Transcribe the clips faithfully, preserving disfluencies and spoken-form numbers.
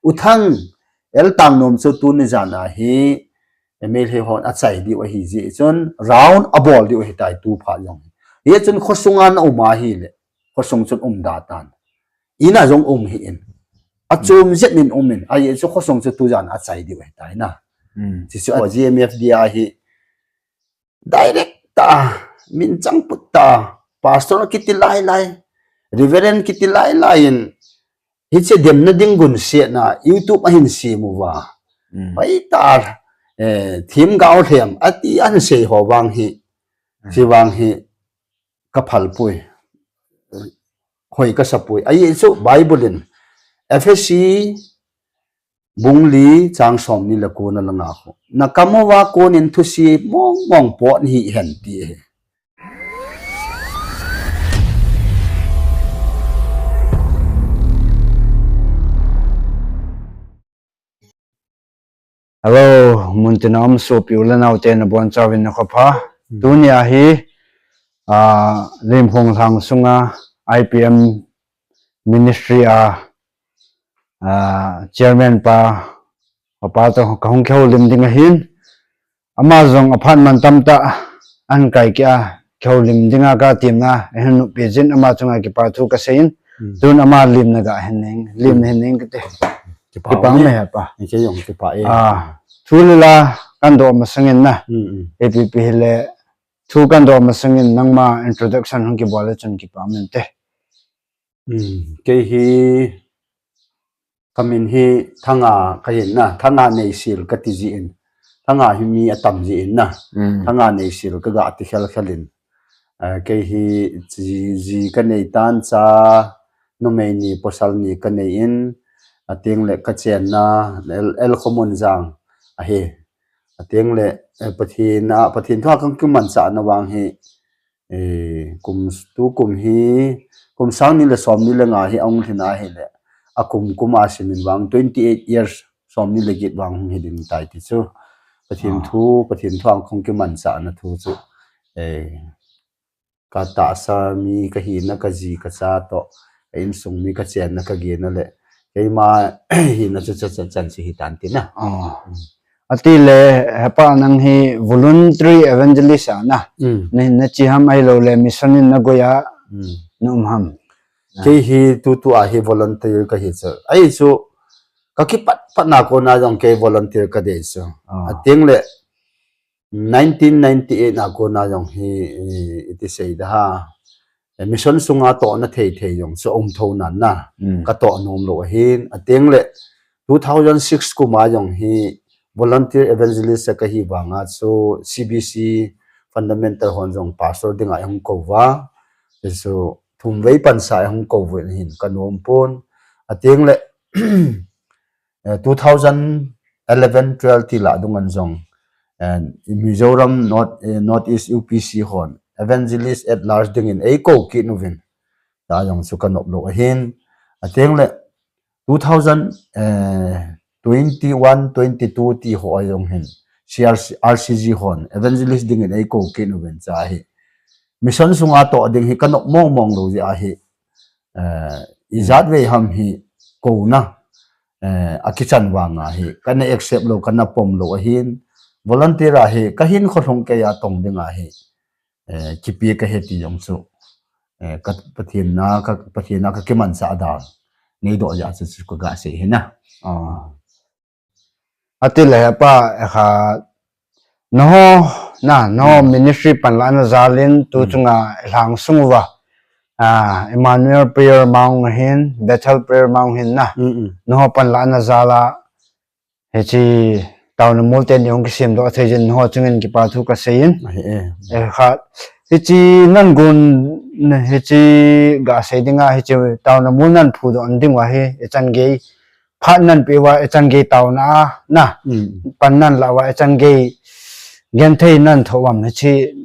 U Thang, L Tangnom chu tuni jan a hi, M L A hon achai diu ahi jeh chun, round abol diu ahitai tu phat jong. Hichun khosung a na um ahile, khosung chun um da tan. In a jong um hih in. Achom jep in um in. Ahi chu khosung chu tu jan a achai diu ahitai na. Hmm. Chuchu a G M F D a hi direct ta, min chang put ta, pastor kiti lai lai, reverend kiti lai lai in, hiche demna ding gun siatna, YouTube a hin sem uva. Hmm. Pai ta, eh, thim gao lhem, ati an sei ho vang hi, Hmm. chi vang hi, ka phal pui, hoi ka sa pui. Ahi chu Bible in, Ephesi bung li chang som ni le ko na langa khu. Na kam uva konin thusi mong mong pot hih hen ti ahi. Hello, muntina um sopi u le nao te nabonchauvin na khopha. Hmm. Tuni a hi, ah, Limhung lhang sunga I P M ministry a, ah, chairman pa, papa to ka hung kihoulim ding ahin. Ama jong aphat man tamtah an kai kia, kihoulim dinga ka timna, ahin nupi jin ama chunga kipa thu ka seiyin, Hmm. tun ama limna ga hin ning, lim Hmm. hin ning kate. Kipa Kipa um me e. He pa. Ni ke jong kipa e. Ah, thu le la kan do masangin na. Hmm, hmm. A P P hi le thu kan do masangin nangma introduction hung kibol le chun kipa um inte. Hmm, kei hi, ka min hi Thanga ka hin na, Thanga Neisil ka ti jin. Thanga hi mi atam jin na. Hmm. Thanga Neisil ka ga ti khel khel in. Eh, kei hi ji, ji ka nei tan cha, numei ni pasal ni ka nei in, ateng le ka chenna, El, El Khomun Jang ahi. Ateng le, eh, Pathen a, Pathen thu a kan kimanchah na vang hi, Eh, kum, tu kum hi, kum sang ni le som ni le nga hi ahung lhin ahile, akum kum a simin vang twenty eight years, som ni le get vang hung hi ding tai ti chu. Pathen Ah. thu, Pathen thu a kong kimanchah na thu chu. Eh, ka tahsa mi ka hina ka ji ka cha to, ka insung mi ka chenna ka gena le, keima hina chu cha cha chan chu hi tan ti na. Ah. Mm. Ati le, hepa nang hi voluntary evangelist a na. Mm. Na, na chi ham ahilou le, mission in na goi a, Mm. na um ham. Kei hi tutu a hi volunteer ka hi chu. Ahi chu, ka kipat pat na kona jong kei volunteer ka dei chu. Ah. Ateng le, nineteen ninety-eight na kona jong hi, eh, iti sei da ha. Eh, mission sunga tohna thei thei jong chu um tho nan na. Mm. Ka toh nom lou ahin. Ateng le, two thousand six kum a jong hi volunteer evangelist ka hi vanga chu C B C fundamental hon jong pastor dinga hung kou va. Chu thum vei pansa hung kou vin hin ka nom pon. Ateng le, eh, two thousand eleven twelve ti la dungan jong, eh, Mizoram North, eh, North East U P C hon evangelist at large dingin ei kou kit uvin. Ta jong chu ka nop lou ahin. Ateng le, two thousand, eh, twenty-one, twenty-two ti ho a jong hin, C R C, R C G hon, evangelist dingin ei kou kit uvin cha hi. Mission sunga toh ding hi ka nop mong mong lou jeh ahi. Eh, ijat vei ham hi kouna, eh, akichan vanga hi, ka na accept lou, ka na pom lou ahin. Volunteer a hi, ka hinkho lhung keiya tong ding ahi. Eh, kipe ka hi ti jong chu. Eh, ka Pathen na, ka Pathen na ka kimanchah dan. Nei doh jeh a chu, chu ka ga sei hi na. Ah. Ati le hepa, eh, kha, nangho, na, nangho Hmm. ministry panlahna jal in tu Hmm. chunga lhang sung uva. Ah, Emmanuel Prayer Mount hin, Bethel Prayer Mount hin na. Hmm, hmm. Nangho panlahna jal a, hiche taona mol teni hung kisem doh thei jin nangho chungin kipa thu ka sei in. Ahi e. Eh, kha, hiche nan gon, hiche ga sei dinga, hiche taona mol nan phu doh ding uva hi, ichan gei, phat nan pe uva, ichan gei taona a, na, Hmm. pan nan la uva, ichan gei, genthei nan tho uvam, hiche,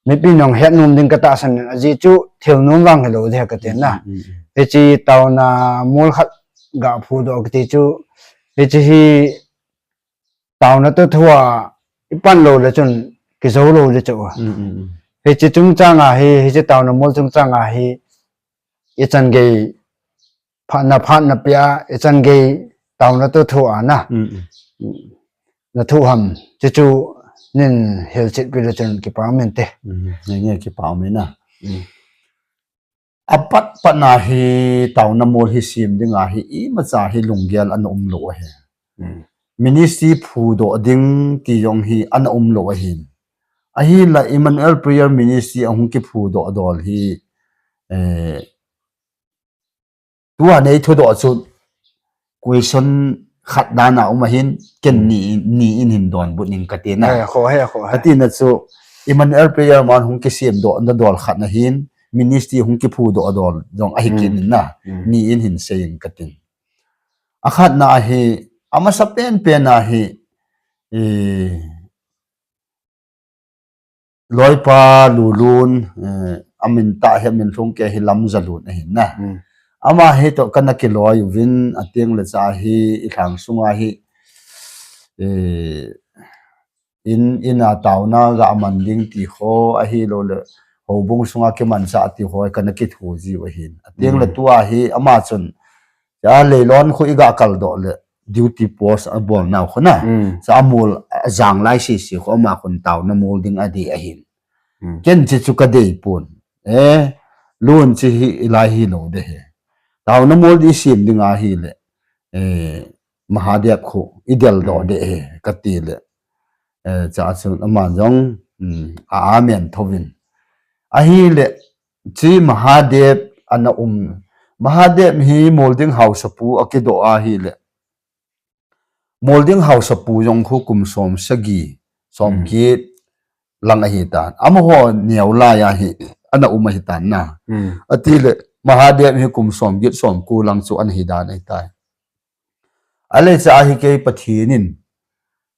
mipi nong het nom ding ka tahsan in, ajeh chu thil nom vang hilou ding ka ti na. Hmm, hmm, hmm. Hiche taona mol khat ga phu doh kiti chu, hiche hi taona toh thua i pan lou le chun kijou lou le chu. Hmm, hmm, hmm. Hiche chungchang a hi, hiche taona mol chungchang a hi, ichan gei phatna, phatna pia, ichan gei Taona tu thu ana. Mm, mm. Na thu ham, chuchu nin hilchet pi le chun kipa um inte. Mm, nge nge kipa um ina. Mm. Apat pat na hi taona mol hi sem ding ahi, imacha hi lunggel ana um lou ahi. Mm. Ministry phudoh ding ti jong hi ana um lou ahin. Ahinla Emmanuel Prayer Ministry ahung kiphudoh dol hi, eh, tua nei thudoh chu question khat dan a um ahin, ken ni, ni in hin donbut ning kati na. He, kho he, kho he. Kati na chu, Emmanuel Prayer man hung kisem doh, na dol khat na hin, ministry hung kiphudoh dol, jong ahi kit in na. Mm. Ni in hin sei in katin. Akhat na ahi, amasa pen pen na ahi, eh, Loipa Lulun, eh, amin tah hi, amin lhung kei hi Lamjalun ahin na. Mm. Ama hi toh kana kiloi uvin, ateng le cha hi, i lhang sunga hi, eh, in, in a taona ga man ding ti ho, ahilou le, houbung sunga kimancha ti ho, kana kithu jiu ahin. Ateng le tua hi, ama chun, cha leilon khu i ga kaldoh le, duty post a bol nau khu na. Mm. Cha amol a jang lai sisi khu ama khun taona mol ding adih ahin. Mm. Ken chi chu ka dei pon. Eh, lun chi hi i lai hilou de he. Taona mol di sem ding ahi le. Eh, Mahadev khu i del doh de he, kati le. Eh, cha chu ama jong, mm, a amen thovin. Ahi le, chi Mahadev ana um. Mahadev hi Molding Hausapu akidoh ahi le. Molding Hausapu jong khu kum som sagi, som get lang ahi tan. Amaho neo lai ahi, ana um ahi tan na. Mm. Ati le, Mahadev hi kum som get, som ko lang chu ana hi dan ahi tai. Ale cha ahi kei Pathen in,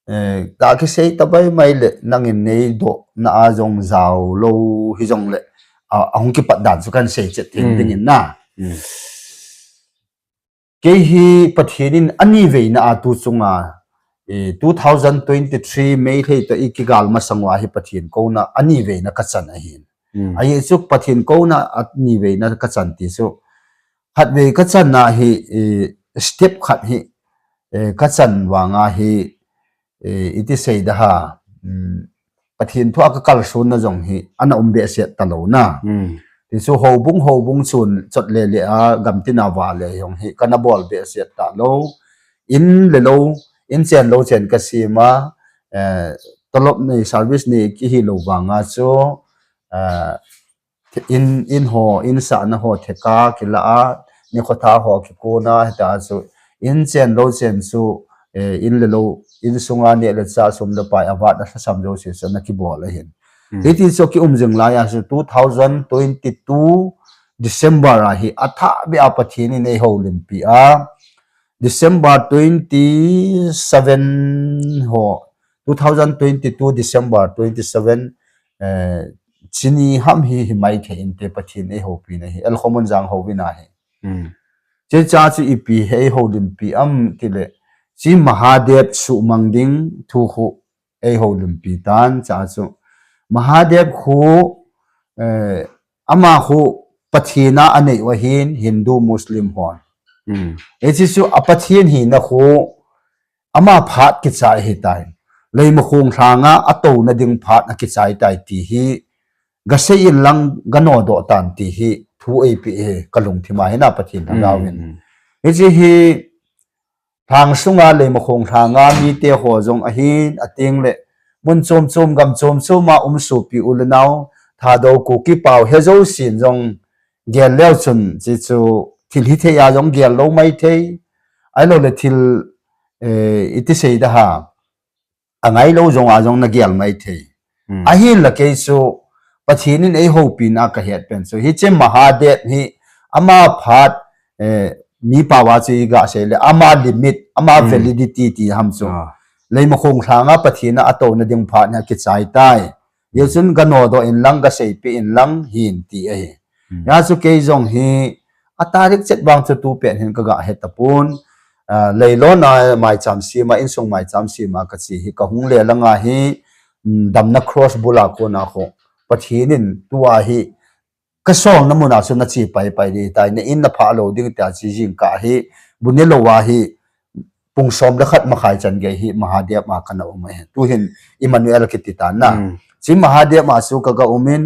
eh, ka kisei ta bai mai le, nangin nei doh na a jong jao lou hi jong le, a, ahung kipat dan chu kan sei chet thei ding in na. Mm. Kei hi Pathen in ani veina a tu chunga, eh, two thousand twenty-three May lhei toh i kigal masang uva hi Pathen kouna ani veina ka chan ahin. Mm. Ahi chu Pathen kouna ani veina ka chan ti chu. Khat vei ka chan na hi, eh, step khat hi, eh, ka chan vanga hi, eh, iti sei da ha, mm, Pathen thu a ka kalson na jong hi, ana um behseh ta lou na. Mm. Ti chu houbung, houbung chun chot le le a, gamtin a va le jong hi, kana bol behseh ta lou. In le lou, in chen lou chen ka sem a, eh, tolop nei, service nei kihi lou vanga chu, eh, in, in ho, in sahna ho, theka kila a, ni khotha ho kikona, hita chu, in chen lou chen chu, eh, in le lou, in sunga neh le chah sum le pai avat a lhasam jouse chu ana kibol ahin. Mm. Hiti chu kium jing lai a chu two thousand twenty-two December a hi athah beh a Pathen in ei houlimpi a. December twenty-seven ho, two thousand twenty-two December twenty-seven, eh, chini ham hi hi mai thei inte Pathen ei houpi na hi, El Khomon jang houvin ahi. Mm. Che cha chu ipi hi ei houlimpi am ti le, chi Mahadev suhmang ding thu khu ei houlimpi tan cha chu. Mahadev khu, eh, ama khu Pathen a anei u ahin Hindu Muslim hon. Mm. Hiche chu a Pathen hina khu ama phat kichai ahi tai. Leimakhong lhanga atouna ding phat akichai tai ti hi, gasei in lang ganodoh tan ti hi, thu eipeh hi, kalungthim a hin a Pathen lhagao in. Mm, mm. Hiche hi, lhang sunga Leimakhong lhanga mite ho jong ahin, ateng le, mun chom chom, gam chom chom a um sopi u le nao, Thadou Kuki Pau, he jousen jong gel leu chun, chi chu thil hithei a jong gel lou mai thei, ahilou le thil, eh, iti sei da ha, angai lou jong a jong na gel mai thei. Hmm. Ahin la kei chu Pathen in ei houpi na ka het pen chu. Hiche Mahadev hi ama phat, eh, mi pao a chu i ga sei le ama limit, ama validity ti ham chu. Ah. Leimakhong lhanga Pathen a atouna ding phat hi akichai tai. Hijeh chun ganodoh in lang, gaseipeh in lang hin ti ahi. Hmm. Hijeh chu kei jong hi, a tarik chet vang chu tu pen hin kaga het tapon. Ah, leilon a maicham sem a, insung maicham sem a kache hi kahung le langa hi, mm, damna cross bul a kona khu. Pathen in tua hi, kasolna mun a chu nache pai pai ding tai, na in naphah lou ding tia che jing kah hi, bu ne lou a hi, pung som le khat makhai chan gei hi Mahadev a kana um ahi. Tuhin Emmanuel kiti ta na. Chi Mahadev a chu ka ga um in,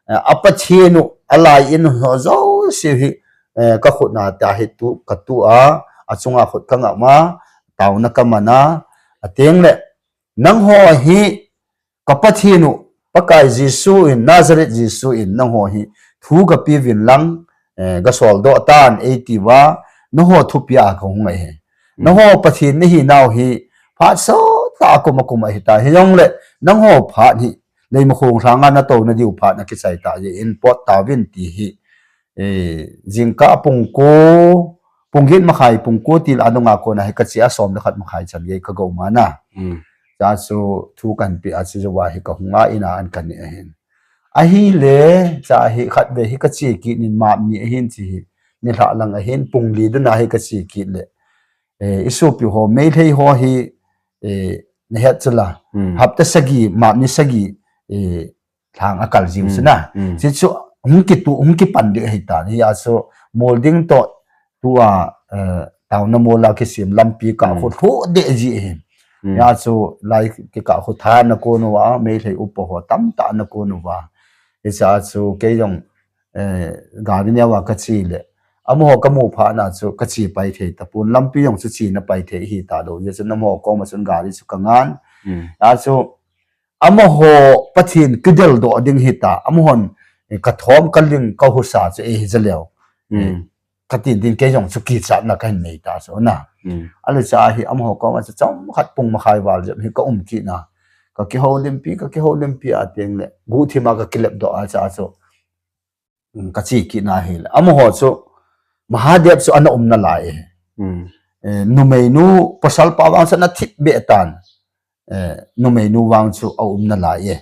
eh, a Pathen u, a lai in ho jouse hi, eh, ka khut na ta hi tu, ka tu a, a chunga khut ka ngam a, taona ka man a, a teng le, nangho hi, ka Pathen u, Pakai Jesu in, Nazareth Jesu in, nangho hi, thu ka pe uvin lang, eh, ka sol doh tan, ei ti uva, nangho thupi a ka hung ahi. Nangho Pathen na hi nau hi, phat sot tah a kum a kum ahi ta, hi jong le, nangho phat hi, Leimakhong lhang a na tou na diu phat na kichai ta, jeh in pot tauvin ti hi, eh, jingkah pung ko, pung get makhai pung ko til a nunga kona hi ka che a som le khat makhai chan gei ka ga um a na. Cha chu thu kan pe a chu jou a hi ka hung a in a an ka ne ahin. Ahile, cha hi khat ve hi ka che kit in map ni ahin chi hi. Ni lha lang ahin pung li dun a hi ka che kit le. Eh, i sopi ho, Meitei ho hi, eh, na het chu la. Hapta sagi, map ni sagi, eh, lhang a kal jiu chu na. Chi chu hung kitu, hung kipan ding ahi ta. Hi a chu mol ding toh tua, eh, taona mol a kisem lampi kah khu lhu deh ji ahi. Hi a chu lai kikah khu tha na kon uva, Meitei upa ho tamtah na kon uva. Hi cha chu kei jong, eh, gari neo a ka che le. Amaho ka mu phat na chu ka che pai thei tapon lampi jong chu che na pai thei hi ta lou. Hi chu amaho koma chun gari chu ka ngan. Hi a chu amaho Pathen kidel doh ding hi ta, amahon, eh, ka thom, ka ling, ka husa chu ei hi ja leu. Eh, ka ti ding kei jong chu kichatna ka hin nei ta chu na. Ale cha hi amaho koma chu chomkhat pung makhai val jep hi ka um kit na. Ka kihoulimpi, ka kihoulimpi a teng le, guhthim a ka kilep doh a cha chu. Mm, ka che kit na hi le. Amaho chu Mahadev chu ana um nalai e. Eh, numeinu pasal pa vang chu ana thip be tan. Eh, numeinu vang chu a um nalai e.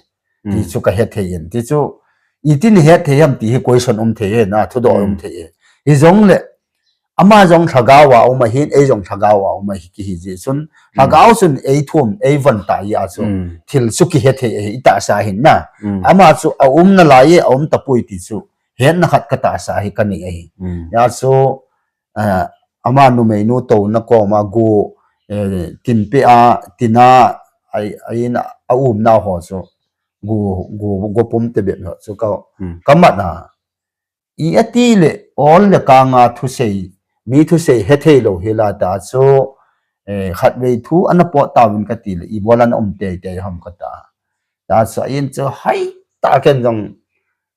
Ti chu ka hethei in. Ti chu, itin hethei ham ti hi question um thei e na, thudoh um thei e. Hi jong le, ama jong lhagao a um ahin, ei jong lhagao a um ahi kihi jeh chun, lhagao chun ei thum, ei von ta hi a chu, thil chu kihethei e, i tahsa hin na. Ama chu a um nalai e, a um tapoi ti chu, hetna khat ka tahsa hi ka nei ahi. Hi a chu, eh, ama numeinu touna koma go, eh, tin pe a, tin a, ai, ai na, a umna ho chu, go, go, go pum te bep ho chu ka, ka mat a. I ati le, ol le kang a thusei, mi thusei hethei lou hi la ta chu, eh, khatvei thu ana pot tauvin ka ti le, i bol ana um teitei ham ka ta. Ta chu in chu hai ta ken jong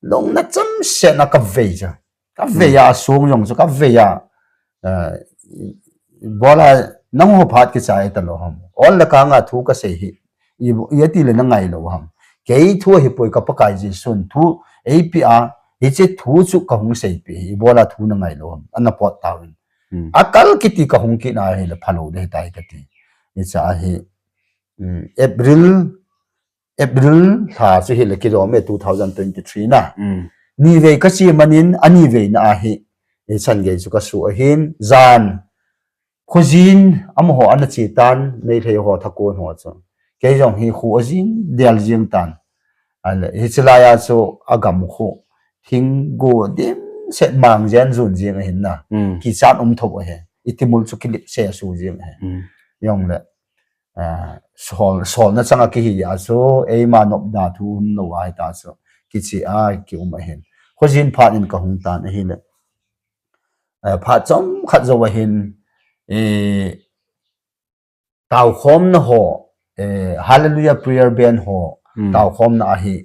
lung na cham se na ka vei chu. Ka vei a sung jong chu ka vei a, eh, bol a nangho phat kichai ta lou ham. Ol le kang a thu ka sei hi. I, i ati le na ngai lou ham. Kei thu hi poi ka Pakai Jesun thu, ei pe a, hiche thu chu ka hung seipi hi, i bol a thu na ngai lou ham. Ana pot tauvin. A kal kiti ka hung kit na hi le phalou ding ahi tai ka ti. Hi cha hi, mm, April, April lha chu hi le kidom e two thousand twenty-three na. Ni vei ka che man in, ani vei na a hi, eh, chan gei chu ka su ahin, jan, Khojin amaho ana che tan, Meitei ho thakon ho chu. Kei jong hi khu a jing, del jing tan. Ale, hiche lai a chu a gam khu. Thing go dim set mang jen jun jing ahin na. Kichat um thop ahi. Itimul chu kilip se su jing ahi. Jong le, ah, sol, solna chang a kihi a chu, eima nopna thu um lou ahi ta chu. Kiche a ki um ahin. Khojin phat in ka hung tan ahi le. Eh, phat chomkhat jou ahin, eh, taokhomna ho, eh, Hallelujah Prayer Band ho, taokhomna ahi,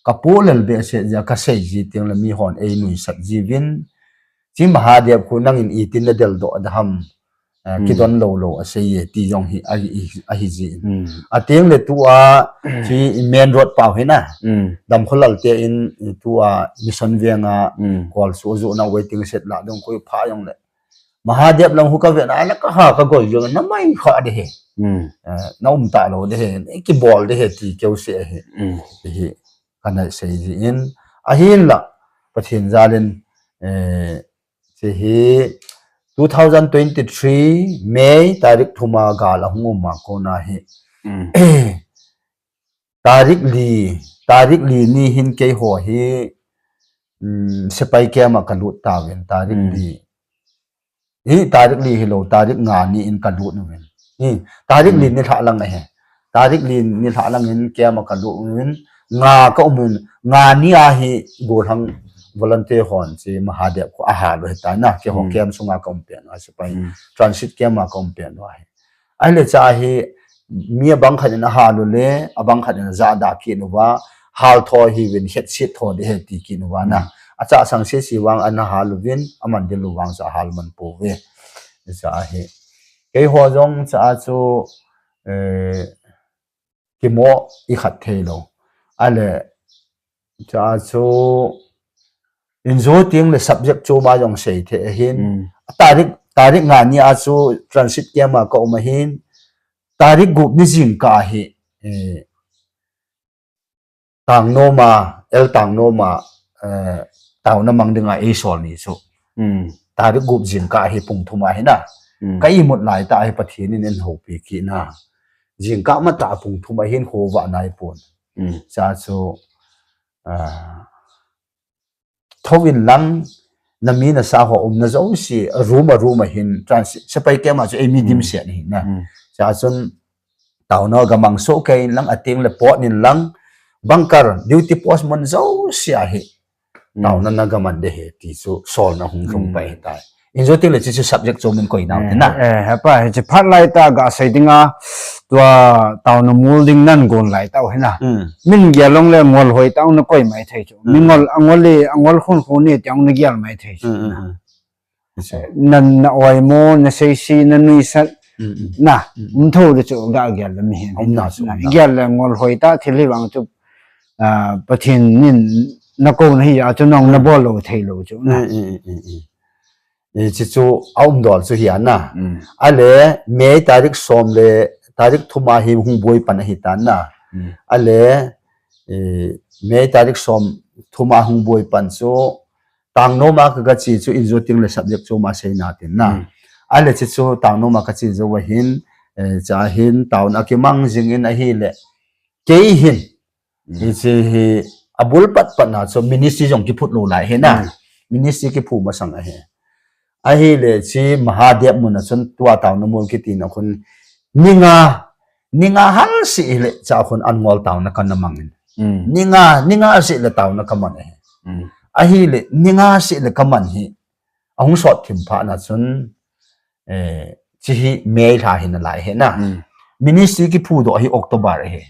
ka pu lel behseh jeh a ka sei ji teng le mi hon ei nuisat jiuvin, chi Mahadev khu nangin itin na del doh da ham, eh, kidon lou lou a sei e, ti jong hi, ahi, ahi ji. A teng le tu a, chi main road pau hi na. Damkholal te in, tu a, Mission Veng a, kol su a ju na waiting shed la dong khu pha jong le. Mahadev lang hu ka ve na, ala ka ha ka gol jong, na mai kha de he. Eh, na um ta lou de he, ki bol de he, ti keu se he. Hi, ka na sei ji in. Ahin la, Pathen jal in, eh, Che hi two thousand twenty-three May tarik thum a gal a hung um a kona hi. Tarik li, tarik li ni hin keiho hi, mm, sepai camp a ka lut tauvin, tarik li. Hi tarik li hilou, tarik nga ni in ka lut uvin. Hmm. Tarik li ni lha lang ahi. Tarik li ni lha lang in camp a kalut in, nga ka um in, nga ni ahi gollhang volunteer hon chi Mahadev kho ahal u hita na, keiho camp sunga ka um pen u ahi, sepai transit camp a ka um pen u ahi. Ahile cha hi mi abang khat in ahal u le, abang khat in ajahda kit uva, hal tho hiuvin, hetset tho ding ahi ti kit uva na. Acha sang sese vang ana hal uvin, aman ding u vang chu ahal man pouve. Cha hi. Keiho jong cha chu, eh, kimo i khat thei lou. Ahile, cha chu, in jo teng le subject chom a jong sei thei ahin. Tarik, tarik nga ni a chu transit camp a ka um ahin. Tarik gup ni jingkah ahi, eh, Tangnom a, L Tangnom a, eh, taona mang dinga eisol ni chu. Tarik gup jingkah ahi pung thum ahi na. Ka imut laitah ahi Pathen in eihoupi kit na. Jingkah matah pung thum ahin khovah nai pon. Cha chu, ah, thou in lang, na mi na sa ho umna jouse, room a room ahin, transit, sepai camp a chu eimi dimset ahi na. Cha chun, taona gamang soh kei in lang, ateng le pot in lang, bunker, duty post mun jouse ahi. Taona na gaman ding ahi ti chu solna hung lhung pai ahitai. In jo teng le chu, chu subject chom in koi nau te na. Eh, hepa, hiche phat laitah gasei dinga, tua taona mol ding nan gon laitah u ahi na. Min gel long le ngol hoi tah u na koi mai thei chu. Mi ngol, angol le, angol khun khun ni ti ong na gel mai thei chu. Nan na oimo, na seisi, na nuisat, na, um thou le chu ga gel le mi hin. Gel le ngol hoi tah thil hi vang chu, ah, Pathen in na kou na hi a chu nong na bol lou thei lou chu na. Eh, chu chu a um dol chu hi a na. Ahile, May tarik som le, tarik thum a hi hung boi pan ahi tan na. Ahile, eh, May tarik som thum a hung boi pan chu, Tangnom a ka ga che chu in jo teng le subject chom a sei na tin na. Ahile chu chu Tangnom a ka che jou ahin, eh, cha hin taona kimang jing in ahile. Kei hin, hiche hi abul pat pat na chu ministry jong kiphut lou lai ahi na. Ministry kiphu masang ahi. Ahile chu Mahadev mun a chun tua taona mol kiti na khun ni nga, ni nga hal seh hile cha khun an ngol taona kana mang in. Ni nga, ni nga seh le taona ka man ahi. Ahile, ni nga seh le ka man hi, ahung sot thim phat na chun, eh, chu hi May lha hi nalai ahi na. Ministry kiphu doh hi October ahi.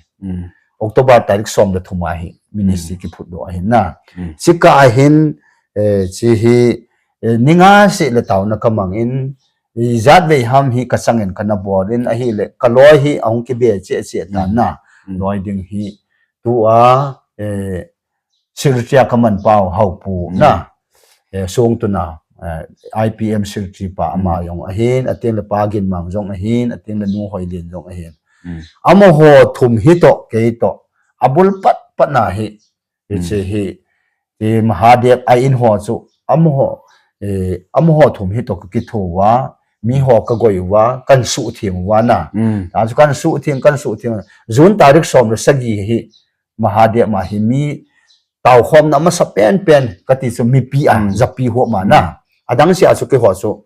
October tarik som le thum a hi ministry kiphu doh ahi na. Chukah a hin, eh, chu hi, eh, ni nga seh le taona ka mang in, ijat vei ham hi ka chang in kana bol in ahile, ka loi hi ahung kibe cheh cheh tan na. Loi ding hi tua, eh, Secretary a ka man pau Haopu na, eh, Songtun a, eh, I P M Secretary pa ama jong ahin, ateng le Pa Ginmang jong ahin, ateng le Nu Hoilin jong ahin. Amaho thum hi toh, kei toh, abul pat pat na hi, hiche hi, eh, Mahadev a in ho chu, amaho, eh, amaho thum hi toh ka kitho uva, mi ho ka goi uva, kan suhtheng uva na. Achu kan suhtheng, kan suhtheng. June tarik som le sagi hi, Mahadev ma hi mi taokhomna masa pen pen kati chu mipi a, japi ho ma na. Adang seh a chu keiho chu.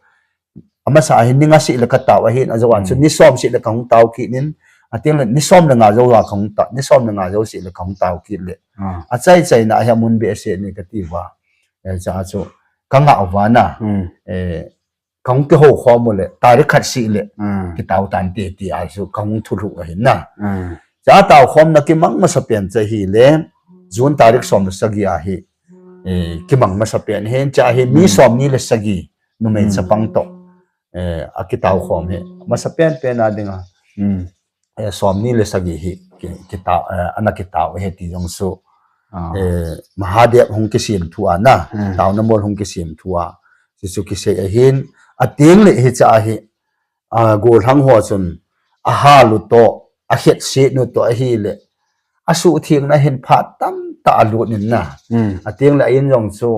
Amasa a hin ni nga seh le ka tao ahin, ajou a chu ni som seh le ka hung tao kit in, ateng le ni som le nga jou a ka hung tao, ni som le nga jou seh le ka hung tao kit le. Achai chai na hi amun behseh ni kati uva. Eh, cha chu ka ngah uva na. Eh, ka hung kihou khom u le, tarik khat seh le, kitao tante ti a chu ka hung thulhuh ahi na. Cha taokhomna kimang masa pen chu ahile, June tarik som le sagi a hi, eh, kimang masa pen ahin, cha hi mi som ni le sagi, numei chapang toh, eh, akitao khom hi, masa pen pen a dinga. Eh, som ni le sagi hi ki, kitao, eh, ana kitao ahi ti jong chu. Eh, Mahadev hung kisem thu a na, taona mol hung kisem thu a. Chu chu kisei ahin, ateng le hiche a hi, ah, gollhang ho chun, ahal u toh, ahetset u toh ahile, asuhthengna hin phat tamtah alut in na. Ateng le a in jong chu,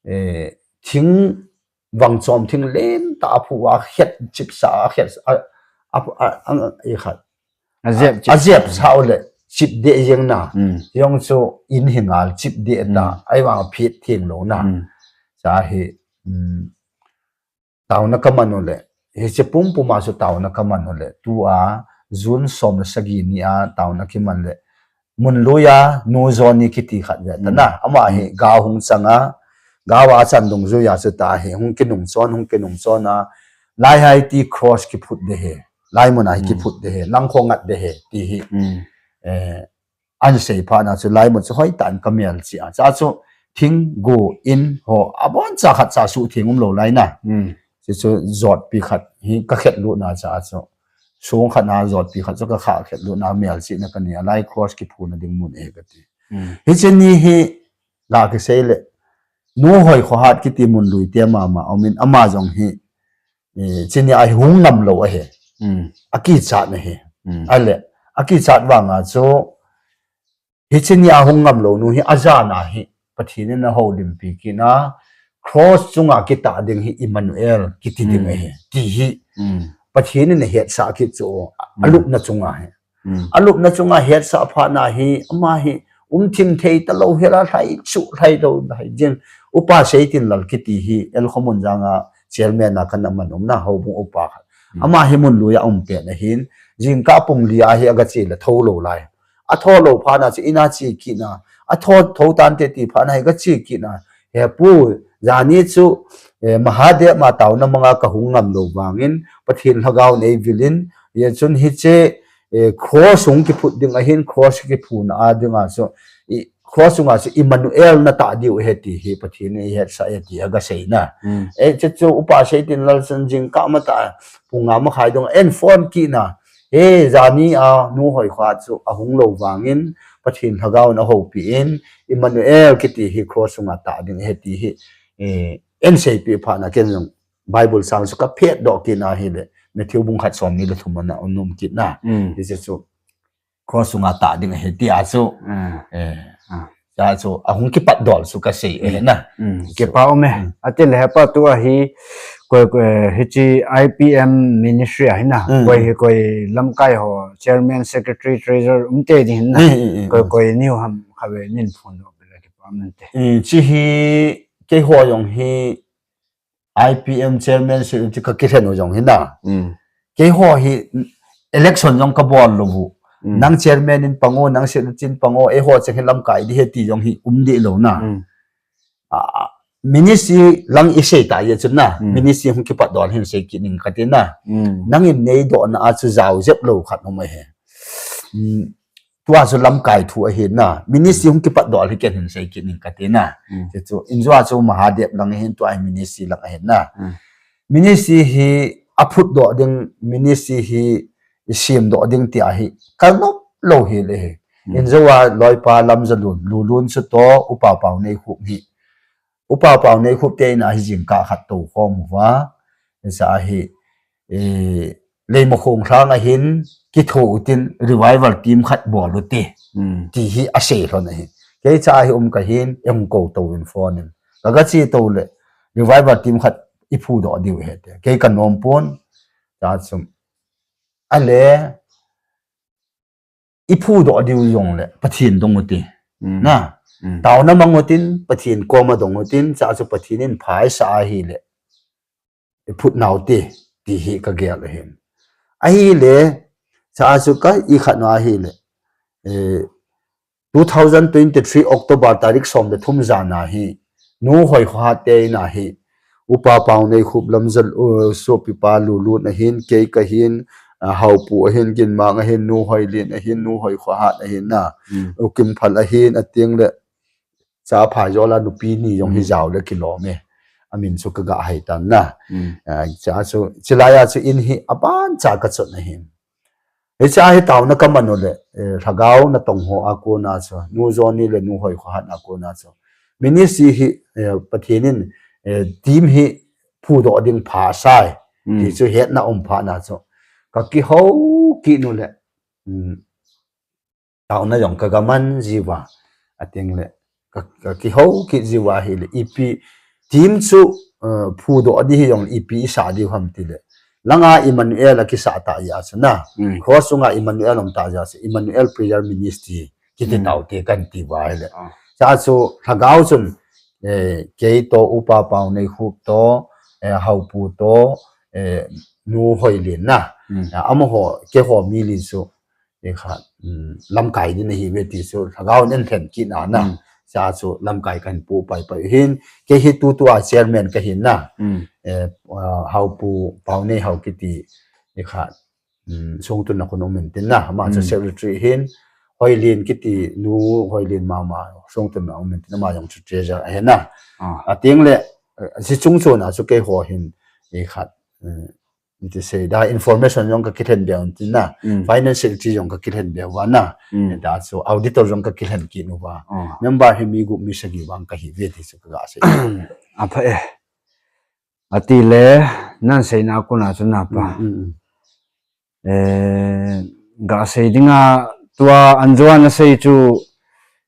eh, thing vang chom thing len tah a phu a het chip sa a het a, a, a, a, i khat. A jep chip. A jep sa u le chip deh jeng na. Jong chu in hi ngal chip deh ta. Ahivang a phet theng lou na. Cha hi, taona ka man u le, hiche pumpum a chu taona kaman u le, tua June som le sagi ni a taona kiman le, Munlui a Nu Johnny kiti khat ve ta na, ama hi ga hung chang a, ga va chan dungjui a chu ta hi, hung kinung chon, hung kinung chon a, lai hai ti cross kiphut de he, lai mun a hi kiphut de he, lang kho ngat de he, ti hi. Eh, an sei phat na chu lai mun chu hoi tan ka mel chi a. Cha chu thing gu in ho, abon cha khat cha su thing um lo lai na. Chu chu jotpi khat hi ka khet lut na cha chu. Sung khat na jotpi khat chu ka kha khet lut na mel chi na ka ni a lai cross kiphut na ding mun e ka ti. Hiche ni hi la kisei le. Nu Hoi Khohat kiti Munlui te mama, um in ama jong hi, eh, chini a hi hung ngam lo ahi. A kichat na hi. Ale, a kichat vang a chu, hiche ni a hung ngam lo nu hi, a jan a hi, Pathen in a houlimpi kit na, cross chunga kitah ding hi Emmanuel kiti ding ahi. Ti hi, Pathen in a hetsah kit chu, a lupna chunga hi. A lupna chunga hetsah phat na hi, ama hi, um thim thei ta lo hela lhai chu lhai lo lhai jing. Upa Seitinlal kiti hi, L Khomunjang a chairman a kan aman um na, houbung upa khat. Ama hi Munlui a um pen ahin, jingkah pung li a hi aga che le tho lo lai. A tho lo phat na chu in a che kit na, a tho, tho tan te ti phat na hi ga che kit na. He pu, jani chu, eh, Mahadev ma taona manga ka hung ngam lo vangin, Pathen lhagao nei vil in, ye chun hiche, eh, cross hung kiphut ding ahin, cross kiphut na a ding a chu, i, cross sunga chu Emmanuel na tah diu he ti hi Pathen in a hetsah e ti aga sei na. Eh, chu chu Upa Seitinlal chun jingkah ma ta, pung nga ma khai dung en phone kit na. He, jani a Nu Hoi Khohat chu a hung lo vangin, Pathen lhagao in a houpi in, Emmanuel kiti hi cross sunga tah ding he ti hi, eh, en seipi phat na ken jong Bible sang chu ka phet doh kit na hi le, Matthew bung khat som ni le thum a na um kit na. Hiche chu cross sunga tah ding he ti a chu. Eh, cha chu a hung kipat dol chu ka sei e na. Kipa um e. Ati le hepa tu a hi, koi, koi, hiche I P M ministry a hi na. Koi hi koi lamkai ho, chairman, secretary, treasurer, um te ding hi na. Koi, koi ni ham kha ve nin phone doh le kipa um te. Eh, chi hi, keiho jong hi, I P M chairman si ti ka kihen u jong hi na. Keiho hi election jong ka bol lou u. Nang chairman in pang o, nang secretary in pang o, eiho cheng hi lamkai di he ti jong hi um di lo na. Ah, ministry lang i sei ta ye chun na. Ministry hung kipat dol hin sei kit ning ka ti na. Nang in nei doh na a chu jao jep lo khat um ahi. Tua chu lamkai thu ahi na. Ministry hung kipat dol hi ken hin sei kit ning ka ti na. Chu chu, in jua chu Mahadev lang ahin tua hi ministry lang ahi na. Ministry hi a phut doh ding, ministry hi i sem doh ding ti a hi. Ka nop lo hi le hi. In jua loipa Lamjalun, Lulun chu to, Upa Paoneihup hi. Upa Paoneihup te in a hi jingkah khat tou khom uva. Hiche a hi, eh, Leimakhong lhang a hin kitho u tin revival team khat bol u te. Ti hi a sei lhon ahi. Kei cha hi um ka hin, ei hung kou tou in phone in. Ka ga che tou le, revival team khat i phu doh diu he te. Kei ka nom pon, cha chun. Ale, i phu doh diu jong le, Pathen dong u te. Na, taona mang u tin, Pathen koma dong u tin, cha chu Pathen in phaisa ahi le. I phut nau te, ti hi ka gel ahin. Ahi le, cha chu ka i khat na ahi le. Eh, two thousand twenty-three October tarik som le thum jan a hi, Nu Hoi Khohat te in a hi, Upa Paoneihup Lamjal, uh, Sopipa Lulun ahin, kei ka hin, uh, Haopu ahin, Ginmang ahin, Nu Hoilin ahin, Nu Hoi Khohat ahin na, U Kimphal ahin, a ting le, cha phai jola nupi ni jong hi jao le kilom e. A min chu ka ga hai tan na. Ah, cha chu, chilai a chu in hi aban cha ka chot na hin. Hiche a hi taona ka man u le, eh, lhagao na tong ho a kona chu, Nu Johnny le Nu Hoi Khohat a kona chu. Ministry hi, eh, Pathen in, eh, team hi phu doh ding pha sai. Ti chu hetna um pha na chu. Ka kihou kit u le. Taona jong ka ga man jiu va, a ting le, ka, ka kihou kit jiu ahi le, ipi, team chu, uh, phu doh di hi jong ipi i sa diu ham ti le. Langa Emmanuel a kisa ta ya chu na. Cross sunga Emmanuel um ta ya chu, Emmanuel Prayer Ministry, kiti tau te kan ti va hi le. Cha chu, lhagao chun, eh, kei to Upa Paoneihup to, eh, Haopu to, eh, nu Hoilin na. Hmm. Ya, amaho, keiho mi li chu, e kha, um, lamkai din ahi ve ti chu, lhagao in en thlen kit na na. Hmm. Cha chu lamkai kahin pu pai pai hin, kei hi tutua chairman kahin na. Hmm. E, uh, Haopu, Paunei Hao kiti, e kha, um, songtunna khun um in tin na, ama chu Hmm. secretary hin, Hoilin kiti nu, Hoilin mama, songtunna um in tin, ama jong chu treasurer ahi na. Ah. Ateng le, eh, si chung chun a chu keiho hin, e khat, eh, iti sei da, information jong kakilhen beu in tin na, Hmm. finance secretary jong kakilhen beu va na, Hmm. eh, da chu auditor jong kakilhen kit uva. Ah. Member hi mi gup mi sagi vang kahi ve ti chu kaga sei. Apha e. Ati le, nan seina kona chu na pa. Hmm, hmm, hmm. Eh, ga sei dinga tua anjua na sei chu,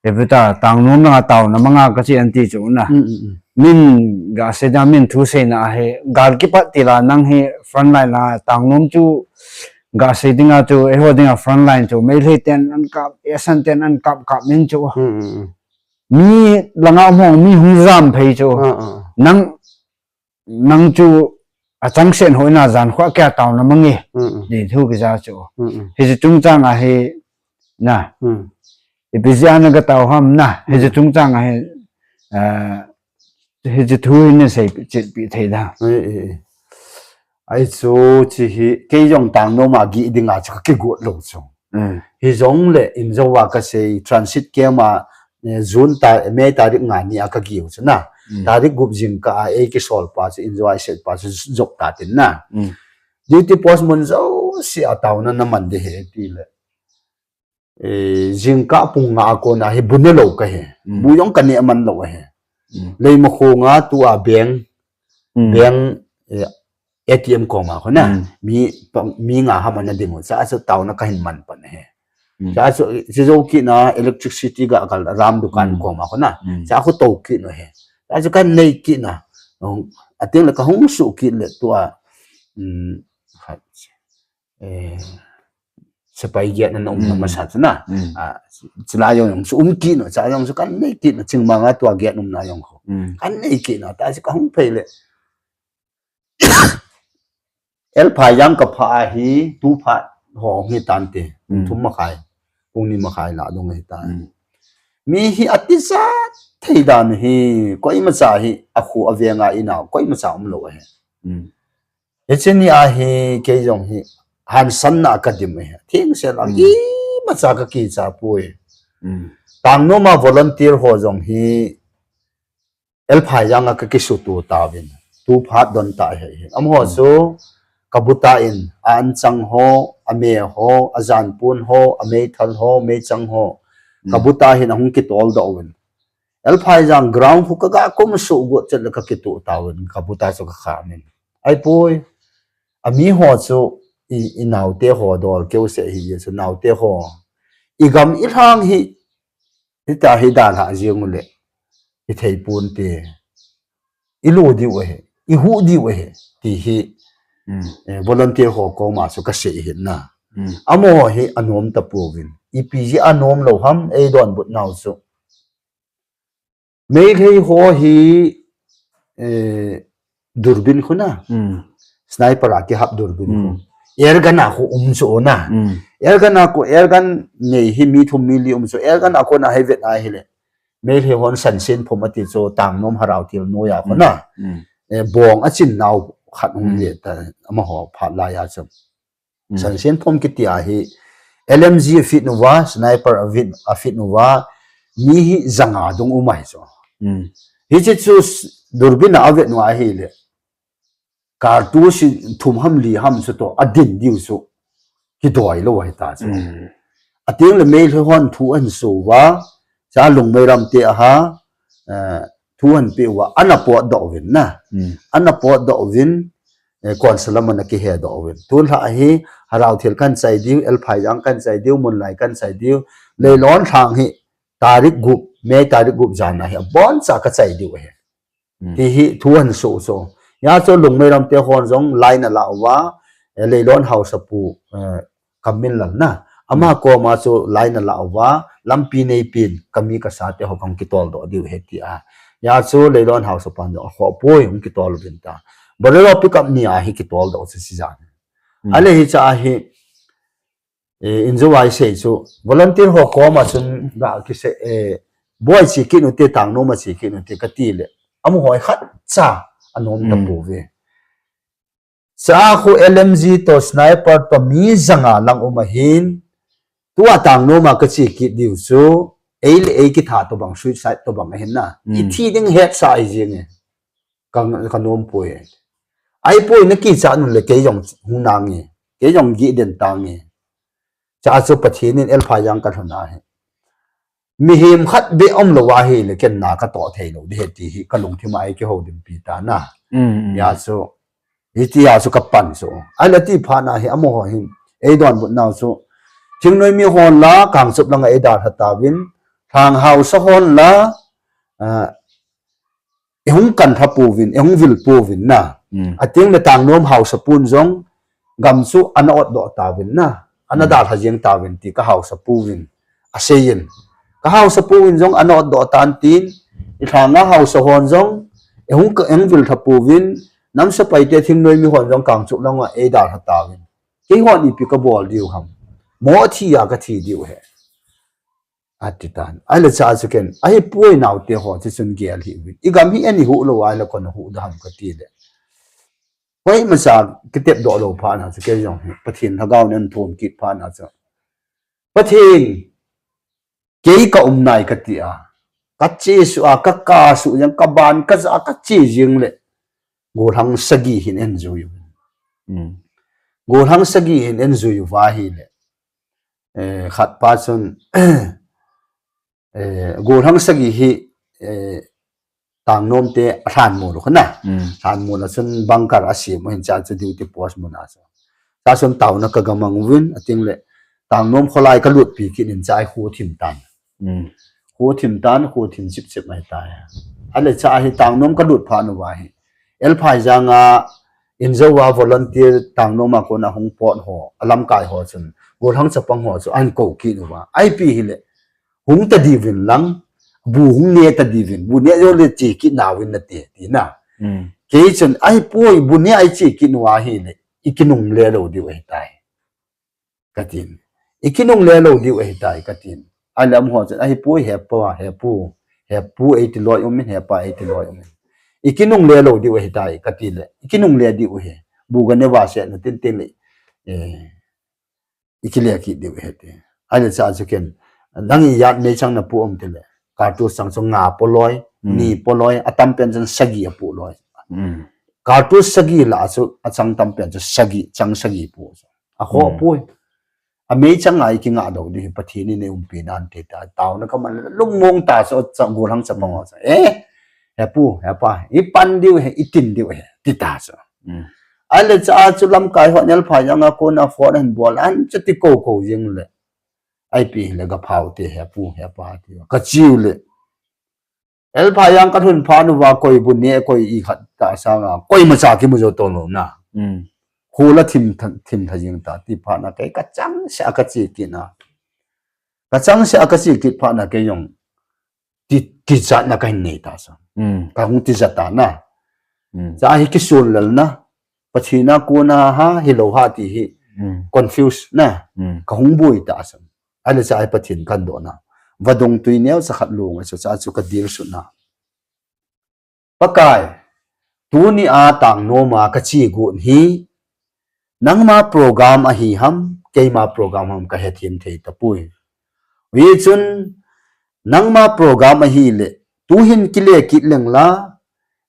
e puta, tangnom langa taona manga kachi anti chu na. Mm, mm, mm. Min ga sei da min thu seina ahi, gal kipat tila nang hi frontline la tangnom chu ga sei dinga chu, eiho dinga frontline chu, Meitei ten an kap, Esan ten an kap, kap min chu. Mm, mm, mm. Mi langa mo, mi hung jam phei chu. Ah, ah. Nang nang chu achang sen hoina jan kho kya taona mange. Mm, mm. Di thu kija chu. Mm, mm. Hiche chungchang a hi na. Mm. Ipi jeh a na ga tao ham na. Hiche Mm. chungchang a hi, ah, hiche thu hi na sei chet pi thei da. Eh, eh, eh. Ai chu chi hi, kei jong tangnom a gi dinga chu ka kigot lou chu. Mm. Hijongle injouva kasei transit camp a, eh, June ta, May tarik nga ni a kagiu chu na. Mm. Tarik gup jingkah a ei kisol pa chu injouva iset pa chu jop ta tin na. Mm. Duty post mun jouse a taona naman ding ahi tile. Eh, jingkah pung nga a kona hi bu ne lou kahi. Mm. Bu jong kaneh man lou ahi. Mm. Leimakhong a tua bank, Mm. bank, eh, A T M koma kho na, Mm. mi, pa, mi nga ham ana ding u, cha chu taona kahin man pan ahi. Mm. Cha chu, chu jou kit na electricity ga kal ram dukan Mm. koma kho na, Mm. cha khu tou kit u ahi. Cha chu kanei kit na, um, ateng le kahung suh kit le tua, um, khat, eh, sepai giat na um Mm. masa chu na. Mm. Ah, chila jong jong chu um kit u, cha jong chu kanei kit u, chingmang a tua giat um na jong kho. Mm. Kanei kit u, ta chu kahung phei le. El Phai jang ka pha ahi, tu phat ho hi tante. Mm. Thum makhai, pung ni makhai la dong ahi tan. Mm. Mi hi atijat thei dan hi, koimacha hi, akhu avenga inau, koimacha um lou ahi. Mm. Hiche ni a hi, kei jong hi, hansanna ka dim ahi. Thengse la, Mm. imacha ka kicha poi. Mm. Tangnom a volunteer ho jong hi, El Phai jang a ka kisutu tauvin. Tu phat don ta ahi. Amaho Mm. chu, ka buta in, a anchang ho, a me ho, a janpon ho, a meithal ho, meichang ho. Mm. Ka buta hin ahung kitol doh uvin. El Phai jang ground khu kaga kum suh got chet le ka kitu tauvin, ka buta chu ka kham in. Ai poi, ami ho chu i, i naote ho dol keu se hi chu naote ho. I gam i lhang hi, hita hi dalha jeng u le, i thei pon te. I lu diu ahi, i hu diu ahi, ti hi, Mm. eh, volunteer ho koma chu ka sei ahi na. Mm. Amaho hi anom tapouvin. Ipi jeh a nom lou ham ei donbut nau chu. Meitei ho hi, eh, durbin khu na. Mm. Sniper a kihap durbin khu. Mm. Air gun a khu um chu na. Mm. Air gun a khu, air gun nei hi mi thum mi li um chu. Air gun a khu na hi vet a hile. Meitei hon sansen phom ati chu tangnom harau thil noiya khu na. Mm. Eh, bong a chin nau khat hung Mm. le ta amaho phat laiya chu. Mm. Sansen phom kiti a hi L M G a fit uva, sniper a fit, a fit uva, mi hi janga dung um ahi chu. Mm. Hiche chu s-, durbin a vet u ahile. Kartu si thum ham li ham chu to, adin diu chu. Kidoi lou ahi ta chu. Mm. Ateng le Meitei hon thu ahin so uva, cha Lungmei ram te a ha, eh, thu ahin pe uva, ana potdoh uvin na. Mm. Ana potdoh uvin, eh, council lam ana kihedoh uvin. Tun lha hi, harau thil kan chai diu, El Phai jang kan chai diu, Munlai kan chai diu, Leilon lhang hi, tarik gup, May tarik gup jan a hi, abon cha ka chai diu ahi. Mm. Ti hi thu ahin so so. Hia chu Lungmei ram te hon jong line ala uva, eh, Leilon Haosapu, eh, Kamminlal na. Ama Mm. koma chu line ala uva, lampi neipin, kami kasa te ho kong kitol doh diu ahi ti a. Hia chu Leilon Haosapan jong akhoh poi, hung kitol uvin ta. Bolero pickup ni a hi kitol doh chu si jan. Hmm. Ale hicha hi, eh, injo ai sei chu, volunteer ho koma chun ga kise, eh, boi chi kinu te tang no ma chi kinu te kati le. Amu hoi khat cha anom ta Hmm. pu ve. Cha khu L M G to sniper to mi zanga lang um ahin, tua tang no ma ka chi kit diu chu, ei le ei kitha to bang, suicide to bang ahin na. Hmm. I thi ding het sa ai jing e. Ka, ka nom poi. Ai poi na kicha nun le kei jong hung nang e. Kei jong gi den tang e. Cha chu Pathen in elpha jang ka thuna he. Mihem khat be om lo ahi le ken na ka to thei lo di he ti hi ka lungthim a ei kihou dim pi ta na. Hmm, hmm. Ya chu. Hiti ya chu ka pan chu. Ai la ti pha na hi amo ho hin. Ei don but nau chu. Thingnoi mi hon la kang chup langa ei dal ha ta vin. Thang hausa hon la, ah, ei hung kan tha pu vin, ei hung vil pu vin na. Hmm. Ating le tang nom hausa pun jong, gam chu ana ot do ta vin na. Ana Hmm. dal ha jing ta vin ti ka hausa pu vin. A sei in. Ka hausa pu vin jong ana ot do tan tin, i thanga hausa hon jong, ei hung ka, ei hung vil tha pu vin, nam sepai te thingnoi mi hon jong kang chup langa ei dal ha ta vin. Kei hon ipi ka bol diu ham. Mo thi ya ka thi diu he. Ati tan. Ai le cha chu ken. Ai poi nau te ho chu chun gel hi vin. I gam hi ani hu lo ai le kon hu da ham ka ti le. Koi ma cha kitep do lo pha na chu kei jong hi. Pathen lhagao nen thum kit pha na chu. Pathen kei ka um nai ka ti a. Ka che su a, ka ka su jang, ka ban ka ja, ka che jing le. Golhang sagi hin en jui. Hmm. Golhang sagi hin en jui va hi le. Eh, khat pa chun, eh, golhang sagi hi, eh, tang nom te a thlan mu lo khana. Hmm. Thlan mu la chun bunker a siam hin cha chu duty post mu na chu. Cha chun tauna ka gamang vin, ating le, tang nom kholai ka lut pi kit in cha ai khu thim tan. Hmm. Khu thim tan, khu thim chip chip mai ta ya. Ale cha hi tang nom ka lut pha nu va hi. Elphai janga, injo va volunteer tang nom a kona hung pot ho, alam kai ho chun. Golhang chapang ho chu, an ko kit nu va. Ai pi hi le. Hung ta di vin lang, bu hung ne ta di vin, bu ne jo le chi kit na vin na te, ti na. Hmm. Kei chun, ai poi, bu ne ai chi kit nu a hi le, i kinung le lo diu ahi tai. Ka tin. I kinung le lo diu ahi tai, ka tin. Ai lam ho chun, ai poi, he pa, he pu, he pu ei ti loi um in, he pa ei ti loi um in. I kinung le lo diu ahi tai, ka ti le, i kinung le diu ahi. Bu ga ne va se na tin tin le. Eh, i kile kit diu ahi ti. Ai le cha chu ken. Dang i yat mei chang na pu um ti le. Kartu chang chu nga po loi, Hmm. ni po loi, a tam pen chang sagi a pu loi. Hmm. Kartu sagi la chu a chang tam pen chu sagi, chang sagi pu chu. A kho Hmm. poi. A mei chang ai ki nga do di Pathen in ei umpi nan te ta. Tauna ka man lung mong ta chu cha golhang chapang Hmm. ho cha. Eh, he pu, he pa, i pan diu he, i tin diu he, ti ta chu. Hmm. Ai le cha chu lam kai ho nel phai janga kona phone an bol an cha ti ko ko jing le. Ai pi le ga phau te he pu, he pa ti. Ka chiu le. Elphai jang ka thun pha nu va koi bu ne koi i khat ta sanga. Koi ma cha ki mu jo to lo na. Hmm. Khu la thim tha, thim tha jing ta ti pha na kei ka chang se a ka chi kit na. Ka chang se a ka chi kit pha na kei jong ti, ti jat na ka hin nei ta sa. Hmm. Ka hung ti jat ta na. Hmm. Cha hi kisun lel na. Pathen a kona ha, hi lo ha ti hi. Hmm. Confuse na. Hmm. Ka hung bui ta sa. Ai le cha ai Pathen kan do na. Vadung tui neo cha khat lung a chu cha chu ka dil su na. Pakai, tuni a tang nom a ka chi gun hi, nangma program ahi ham, keima program ham ka he thim thei ta pui. Hi chun, nangma program ahi le, tu hin kile kit leng la,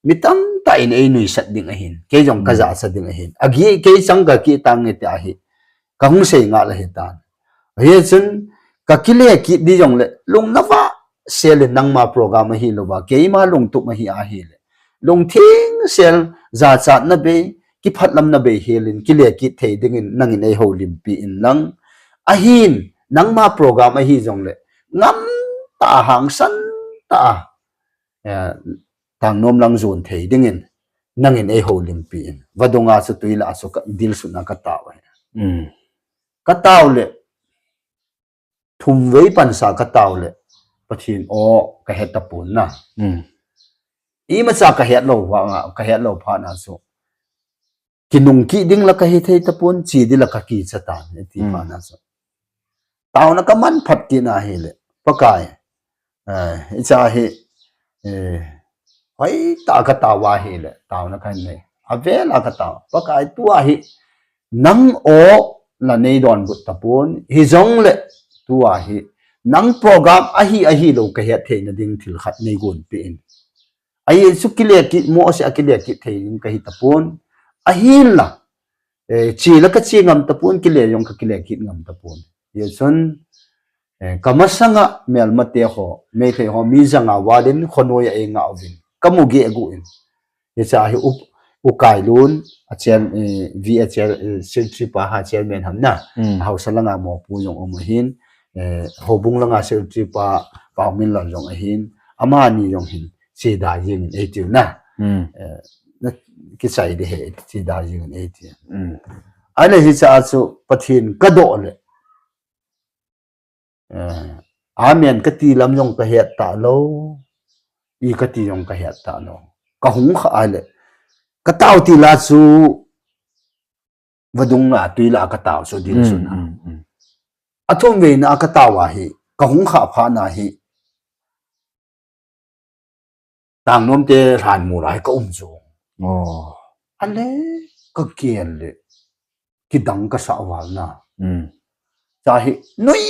mi tam ta in ei nuisat ding ahin, kei jong ka Hmm. ja sa ding ahin. Agi kei chang ka ki tang nge te ahi, ka hung sei nga la hi tan. Hi chun, ka kile kit di jong le, lung na va, sel in nangma program ahi lo va, keima lungtup ahi ahi le. Lungthim sel, jachat na bei, kiphat lam na bei helin, kile kit thei dingin, nangin ei ho limpi in lang. Ahin, nangma program ahi jong le, ngam ta hangsan ta. Eh, tang nom lang jun thei dingin, nangin ei ho limpi in. Vadung a chu tui la a chu ka dil su na ka tau. Hmm. Ka tau le, thum vei pansa ka tau le, Pathen o ka het ta pun na. Hmm. Ima cha ka het lo va nga, ka het lo pha na chu. kinung kit ding la kahi thei tapon, che ding la kakicha tan, eti phat na chu. Taona kaman phat kit na hile, Pakai, eh, hicha hi, eh, hoitah a katao ahile, taona kahin nei. Avel a katao, Pakai, tua hi, nang o la nei donbut tapon, hijongle, tua hi, nang program ahi, ahilou kahet theina ding thil khat nei gonpeh in. Ahi chu kile kit, mo se a kile kit thei ding kahi tapon. Ahinla, eh, che la kache ngam tapon, kile jong kakile kit ngam tapon. Hichun, eh, kamasanga melmate ho, Meitei ho, mi janga valin, khonoiya eingah uvin. Kamu geh gu in. Hicha hi u, U Kailun, a chair, eh, V A chair, eh, secretary pa ha chairman ham na. Haosa langa mopu jong um ahin, eh, Houbung langa secretary pa, Paominlal jong ahin, amani jong hin, che da jing in eitiu na. Eh, na kichai ding ahi, che da jing in eitiu. Ahile hicha chu Pathen kadoh le. Eh, amen kati lam jong kahet talou. I kati jong kahet talou. Kahung kha ahile. Katao ti la chu vadung la tui la katao chu dil chu na. Athum vei na katao ahi. Kahung kha phat na hi. Tangnom te lhan mu lai ka um chu. Ale kagel le. Kidang kasa val na. Cha hi nui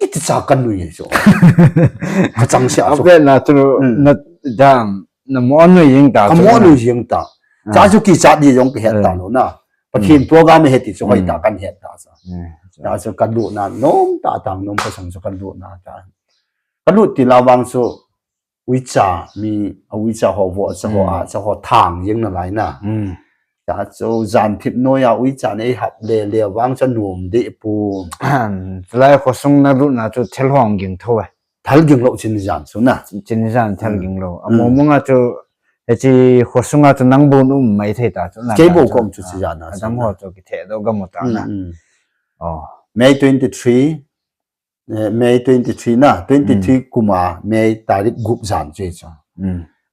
iti cha kanui chu. Kachang sia chu. Abe na chu na dang na mo nui jing ta. Ka mo nui jing ta. Cha chu kicha di jong kahet talou na. Pathen program he ti chu hoitah kahet ta cha. Cha chu kalut na nom ta tangnom kasang chu kalut na ta. Kalut ti la vang chu uicha mi, a uicha ho vo, cha ho a, cha ho thang jeng nalai na. Cha chu jan thip noiya uicha nei hap le le vang cha nom deh pon. Chulai khosung nalut na chu thil hung ging tho e. Thal ging lou chin jan chu na. Chin jan thal ging lou. Amo mong a chu, hiche khosunga chu nang bou um mai thei ta chu na. Kei bou kom chu chi jan na. Adam ho chu kithe doh gam u ta na. May twenty-three, eh, May twenty-three na, twenty-three kuma May tarik gup jan chu chu.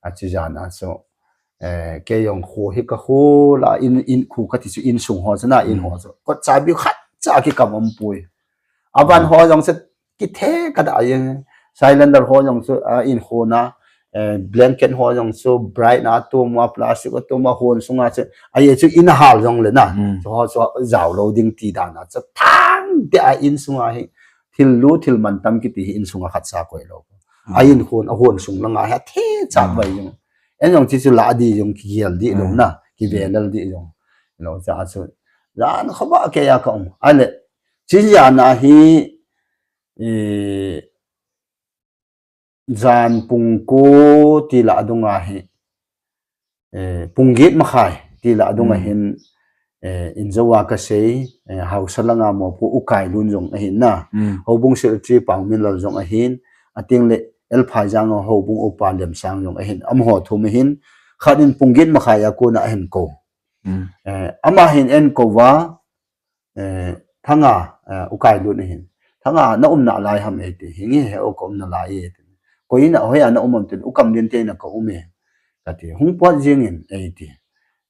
Achi jan a chu, eh, kei jong kho hi ka kho la in, in khu kati chu insung ho chu na, in ho chu. Kot chabi khat cha kikam um poi. Avan ho jong chu kithe kada jeng. Cylinder ho jong chu, a, in kho na, eh, blanket ho jong chu bright na tum a, plastic a tum a, hon sunga chu. Ahi chu in hal jong le na. Chu ho chu jao lou ding ti dan a chu thang te a insunga hi. Thil lu, thil man tam kiti hi insunga khat sa koi lou. A in hon, a hon sung langa hi athe chat vai jong. En jong chi chu la di jong kigel di lou na, kivelel di jong. Lou cha chu. Jan kho ba kei a ka um. Ahile, chi jan a hi, eh, jan pung ko ti la adunga hi, eh, pung get makhai ti la adunga hin, eh, in jo a kasei, eh, haosa langa mopu U Kailun jong ahin na. Houbung secretary Paominlal jong ahin, ating le L Phaijang a houbung upa Lemsang jong ahin, amaho thum ahin, khat in pung get makhai a kona ahin kou. Eh, ama hin en kou va, eh, Thanga, eh, U Kailun ahin. Thanga, na um nalai ham eti. Hinge he o ka um nalai eti. Koi na hoiya na um am tin, U Kamlien te na ka um e. Kati, hung pot jing in eti.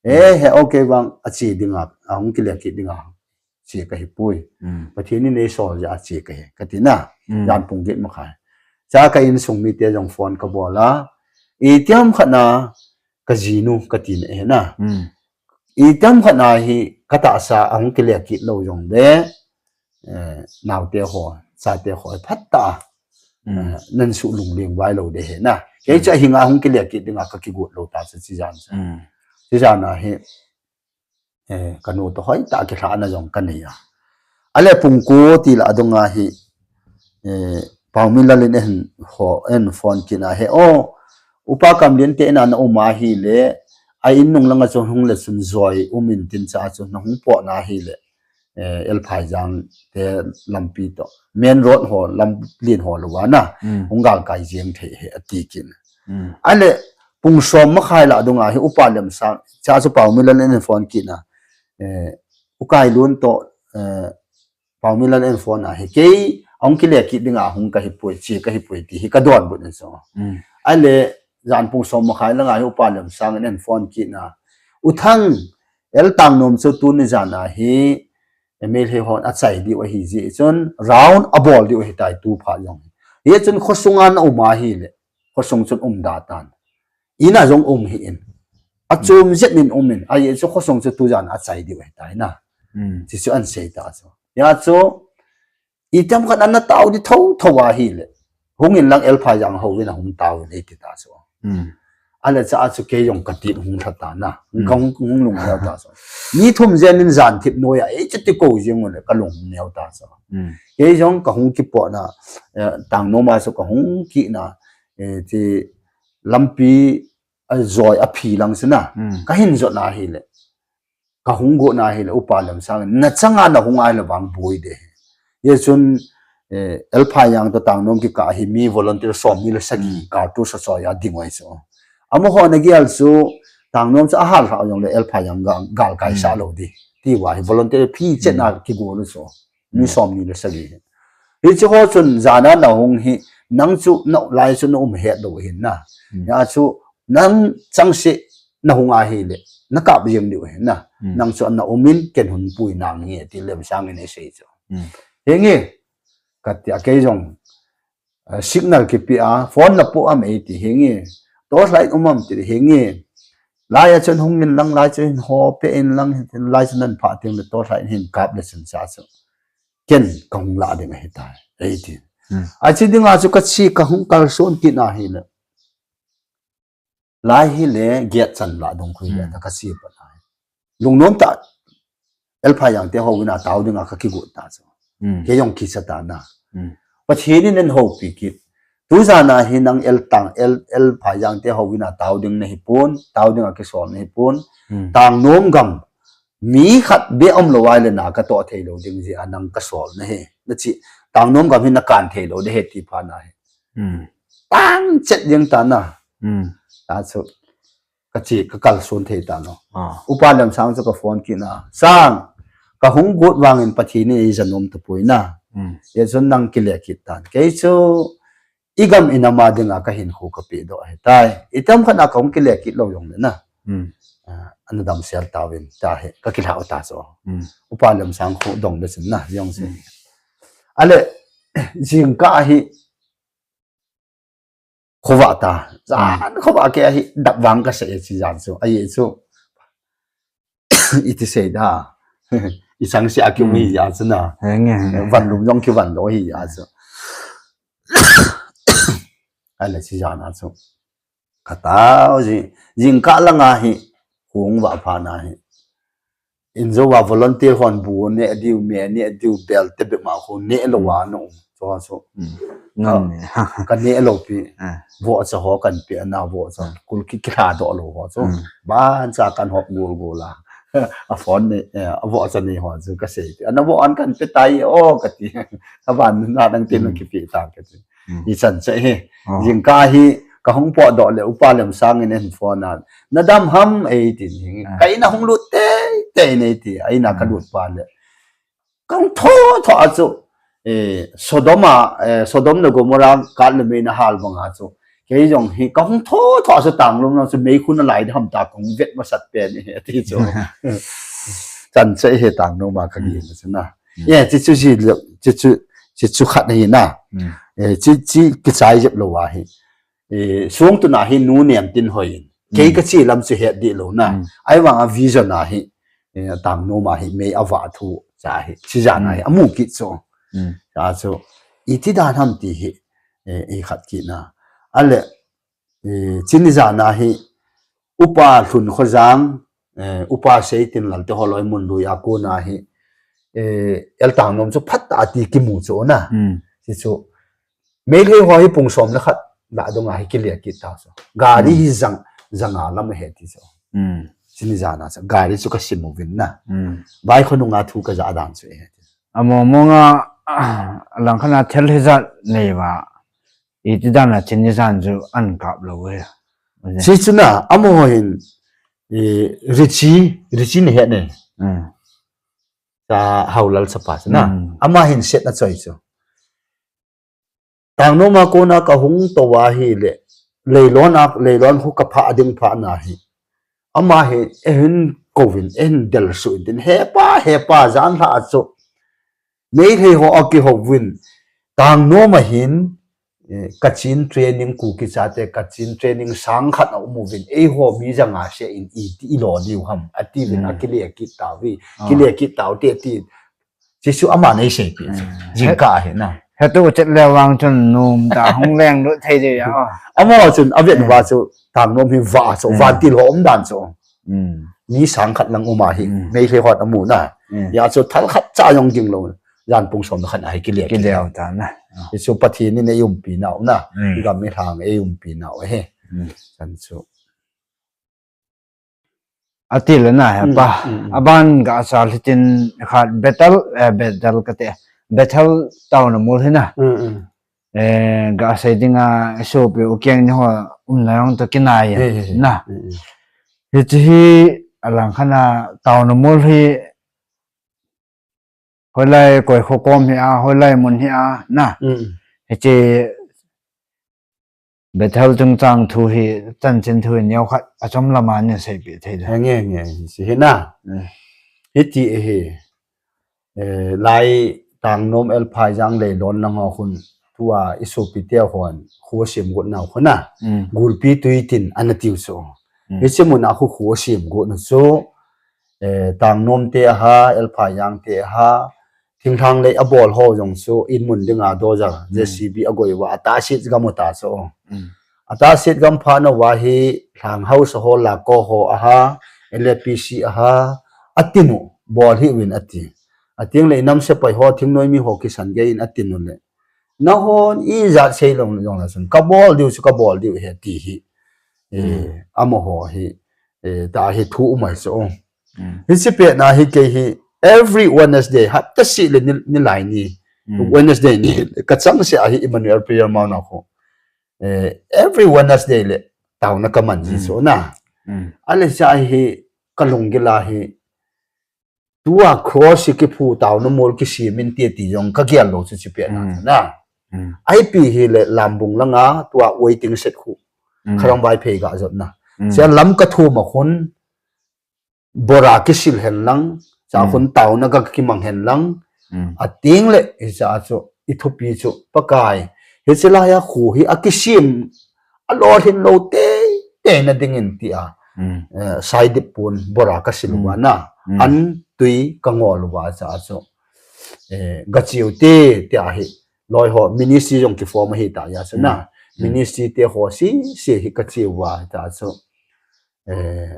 Eh, he o kei vang ache dinga, ahung kile kit dinga. Che kahi poi. Pathen in eisol jeh a che kahi. Kati na, jan pung get makhai. Cha ka insung mite jong phone kabol a. Itiham khat na, ka jinu kati na ahi na. Itiham khat na hi katahsa ahung kile kit lou jong le, eh, naote ho, chate ho, phat ta, eh, nan su lungling vai lou de he na. Kei cha hinga hung kile kit dinga ka kigot lou ta sa chi jan sa. Chi jan a hi, eh, kanu to hoitah kilhahna jong kanei a. Ahile pung ko ti la adunga hi, eh, Paominlal in en ho, en phone kit na he o, Upa Kamlien te na na um ahile, a in nung langa chu hung le chun joi um in tin cha chu na hung pot na hile. Eh, L Phaijang te lampi to. Main road ho, lamlen ho lou a na. Hung galkai jeng thei he ati kit. Ahile, pung som makhai la dunga hi Upa Lemsang, cha chu Paominlal in phone kit na. Eh, U Kailun to, eh, Paominlal in phone a hi. Kei, ahung kile kit dinga hung kahi poi, che kahi poi ti hi kadonbut in so. Ahile, jan pung som makhai langa hi Upa Lemsang in phone kit na. U Thang, El Tangnom chu tuni jan a hi, Meitei hon achai diu ahi jeh chun, round abol diu ahitai tu phat jong. Hichun khosunga na um ahile, khosung chun um da tan. Ina jong um hih in. Achom jep in um in. Ajeh chu khosung chu tujan achai diu ahitai na. Chuchu ahin sei ta chu. Hia chu, itiham khat ana tao di thotho ahile. Hung in lang El Phaijang houin ahung tao in eiti ta chu. Ahile cha a chu kei jong kati hung lha ta na. Hung, hung, hung lungneo ta chu. Ni thum jen in jan thip noiya, ei chu ti kou jing ule, kalung hung neo ta chu. Kei jong kahung kipotna, eh, Tangnom a chu kahung kihna, eh, ti lampi ajoi aphi lang chu na. Kahin jot na ahile. Kahung got na ahile, Upa Lemsang in, nachanga nahung ahile vang boi de. Hichun, eh, El Phaijang to Tangnom kikah hi mi volunteer somni le sagi, kartu sa choi a ding oi chu. Amaho nagel chu, Tangnom chu ahal lhah jongle El Phaijang ga, galkai sah lou di. Ti uva hi volunteer phi chet na kigol u chu. Mi somni le sagi hi. Hiche ho chun jana nahung hi, nang chu na lai chu na um het lou hin na. Hia chu nang changse nahung ahile, nakap jeng diu hin na. Nang chu ana um in, ken hung pui nang hi, ti Lemsang in eisei chu. Henge, kati a kei jong, eh, signal kipe a, phone napo am eiti, henge, torch light um am ti, henge, lai a chun hung in lang, lai chun ho pe in lang, lai chun nan pha ting le torch light hin kap le chun cha chu. Ken kahung lah ding ahitai, eiti. Ache dinga chu kache kahung kalson kit na ahile. Lai hile gate chan lah dong khu hile ta kache pat na. Lungnom tah El Phaijang te houin a tao dinga kakigot ta chu. Kei jong kicha ta na. Pathen in eihoupi kit. Tujan a hi nang El Tang, El, El Phaijang te houin a tao ding nahi pon, tao dinga kisol nahi pon. Tangnom gam mi khat beh um lou ahile na katoh thei lou ding jeh a nang kasol nahi. Nache, Tangnom gam hi nakan thei lou ding ahi ti phat na hi. Tang chet jeng ta na. Ta chu, kache, kakalson thei ta lou. Upa Lemsang chu kaphone kit na. Sang, kahung got vangin Pathen in eija nom tapoi na. Hichun nang kile kit tan. Kei chu, igam inam a dinga kahinkho kapeh doh ahitai. Itiham khat na kahung kile kit lou jongle na. Ah, ana damsel tauvin, tia hi kakilhau ta chu. Upa Lemsang khu dong le chun na, jong chu. Ahile, jingkah hi, khovah ta. Jan khovah kei ahi, dap vang kasei e chu jan chu. Ajeh chu, iti sei da. Ichangse a kium hi jeh a chu na. Vanlum jong kivan lou hi jeh a chu. Ahile chu jan a chu. Katao ji, jingkah langa hi, hung vah phat na hi. Injouva volunteer hon bu neh diu, me neh diu, bel te bep ma khu neh lou a na um. Chu chu. Kaneh lou pi. Vohcha ho kanpe ana vohcha. Kul ki kilha doh lou ho chu. Bancha kan hop gol gol a. A phone nei, eh, a vohcha nei ho chu kasei pi. Ana voh an kanpe tai o kati. Kavan na dang tin kipe ta kati. Ichan cha hi. Jingkah hi kahung potdoh le Upa Lemsang in eihin phone a. Nadam ham eitin hi. Ka in a hung lut teitei in eiti. A in a kalut phat le. Kahung thotho a chu. Eh, Sodom a, eh, Sodom le Gomorrah kat le mei na hal banga chu. Kei jong hi kahung thotho a chu Tangnom na chu meikhu nalai ding ham ta kahung vet masat pen e ti chu. Chan cha hi Tangnom a kagel chu na. Ye, chuchu ji le, chuchu, chuchu khat hi na. Eh, chu, chu kichai jep lou ahi. Eh, sung tuna hi nu nem tin hoi in. Kei kache lam chu het dih lou na. Ahivanga vision a hi, eh, Tangnom a hi mei avah thu cha hi. Chujan a hi, amu kit chu. Cha chu, iti dan ham ti hi, eh, ikhat kit na. Ahile, eh, chuni jan a hi, Upa Lhunkhojang, eh, Upa Seitinlal te holoi mun lui a kona hi, eh, El Tangnom chu phat a ti kimu chu na. Chuchu, Meitei ho hi pung som le khat lah dunga hi kile kit ta chu. Gari hi jang, janga lam ahi ti chu. Chuni jan a chu, gari chu kasim uvin na. Vaikho nunga thu kaja dan chu ahi ti. Amo monga, ah, langkhat a thil hijat nei uva. Iti dan a chuni jan chu ahin kap lou e. Chuchu na, amaho hin, eh, Richie, Richie nahet ne. Cha Haolal chapa chu na. Ama hin set achoi chu. Tangnom a kona kahung tou ahile, Leilon a, Leilon khu kaphah ding phat na hi. Ama hi, eihin kouvin, eidel suh in tin, hepa, hepa, janhi a chu Meitei ho akihou vin, Tangnom a hin, eh, Kachin training Kuki chate, Kachin training sang khat aum uvin, eiho mi janga se in iti ilo diu ham, atiuvin, akile kit tauve, kile kit taute ti, Jesu aman eiseipeh chu. Jingkah ahi na. Hetu chet le vang chun nom ta hung leng lut thei ding a. Amaho chun avet uva chu Tangnom hi vah chu, vantil ho umdan chu. Mi sang khat lang um ahi. Meitei hon amu na. Hia chu thal khat cha jong ging lou. Jan pung som khat ahi kile. Kile ta na. Hichu Pathen in eiumpi nau na. Igam ilhang eiumpi nau ahi. Chan chu. Ati le na hepa. Aban gah sa hitin khat Bethel, eh, Bethel kati. Bethel taona mol hi na. Eh, gah sei dinga sopi u kiang ni ho umna jong toh kinai na. Hiche hi alang khat a taona mol hi hoilai koi kho kom hi a, hoilai mun hi a na. Hiche Bethel chungchang thu hi, chanchin thu hi neokhat achom lama nei seipeh thei da. Nge, nge, hiche hi na. Hiti hi, eh, lai Tangnom L. Phaijang Leilon lang ho khun tua isopite hon kho sem got nau khun a. Gulpi Tuitin ana tiu chu. Hiche mun a khu kho sem got nau chu, eh, Tangnom te aha, L. Phaijang te aha, thinglhang lei abol ho jong chu in mun dinga dozer, J C B agoi uva, atahset gam u ta chu. Atahset gam phat uva hi, lhang hausa ho, lako ho aha, L A P C aha, atin u, bol hih uvin ati. Ating le inam sepai ho, thingnoi mi ho kisan gei in atin u le. Nahon ijat sei lou jong la chun, kabol diu chu kabol diu ahi ti hi. Eh, amaho hi, eh, tua hi thu um ahi chu. Hiche pet na hi kei hi every Wednesday, hapta seh le ni, nilai ni. Wednesday ni, kachangseh ahi Emmanuel Prayer Mount a khu. Eh, every Wednesday le taona kaman ji chu na. Ale cha hi kalunggil a hi tua cross hi kiphu taona mol kisem inte ti jong kagel lou chu hiche pet na. Ipi hile Lambung langa tua waiting shed khu. Kharong Vaiphei gah jotna. Chea Lamka thum a khun bora kisil hen lang, cha khun taona gah kimang hen lang. Ating le, hiche a chu, ithupi chu, Pakai. Hiche lai a khu hi akisem, alolhin lou teitei na dingin tia. Eh, saidip pon bora kasil uva na. An tui kangol uva cha chu. Eh, gache u te, tia hi. Loi ho, ministry jong kiform ahi ta hia chu na. Ministry te ho sese hi kache uva ta chu. Eh,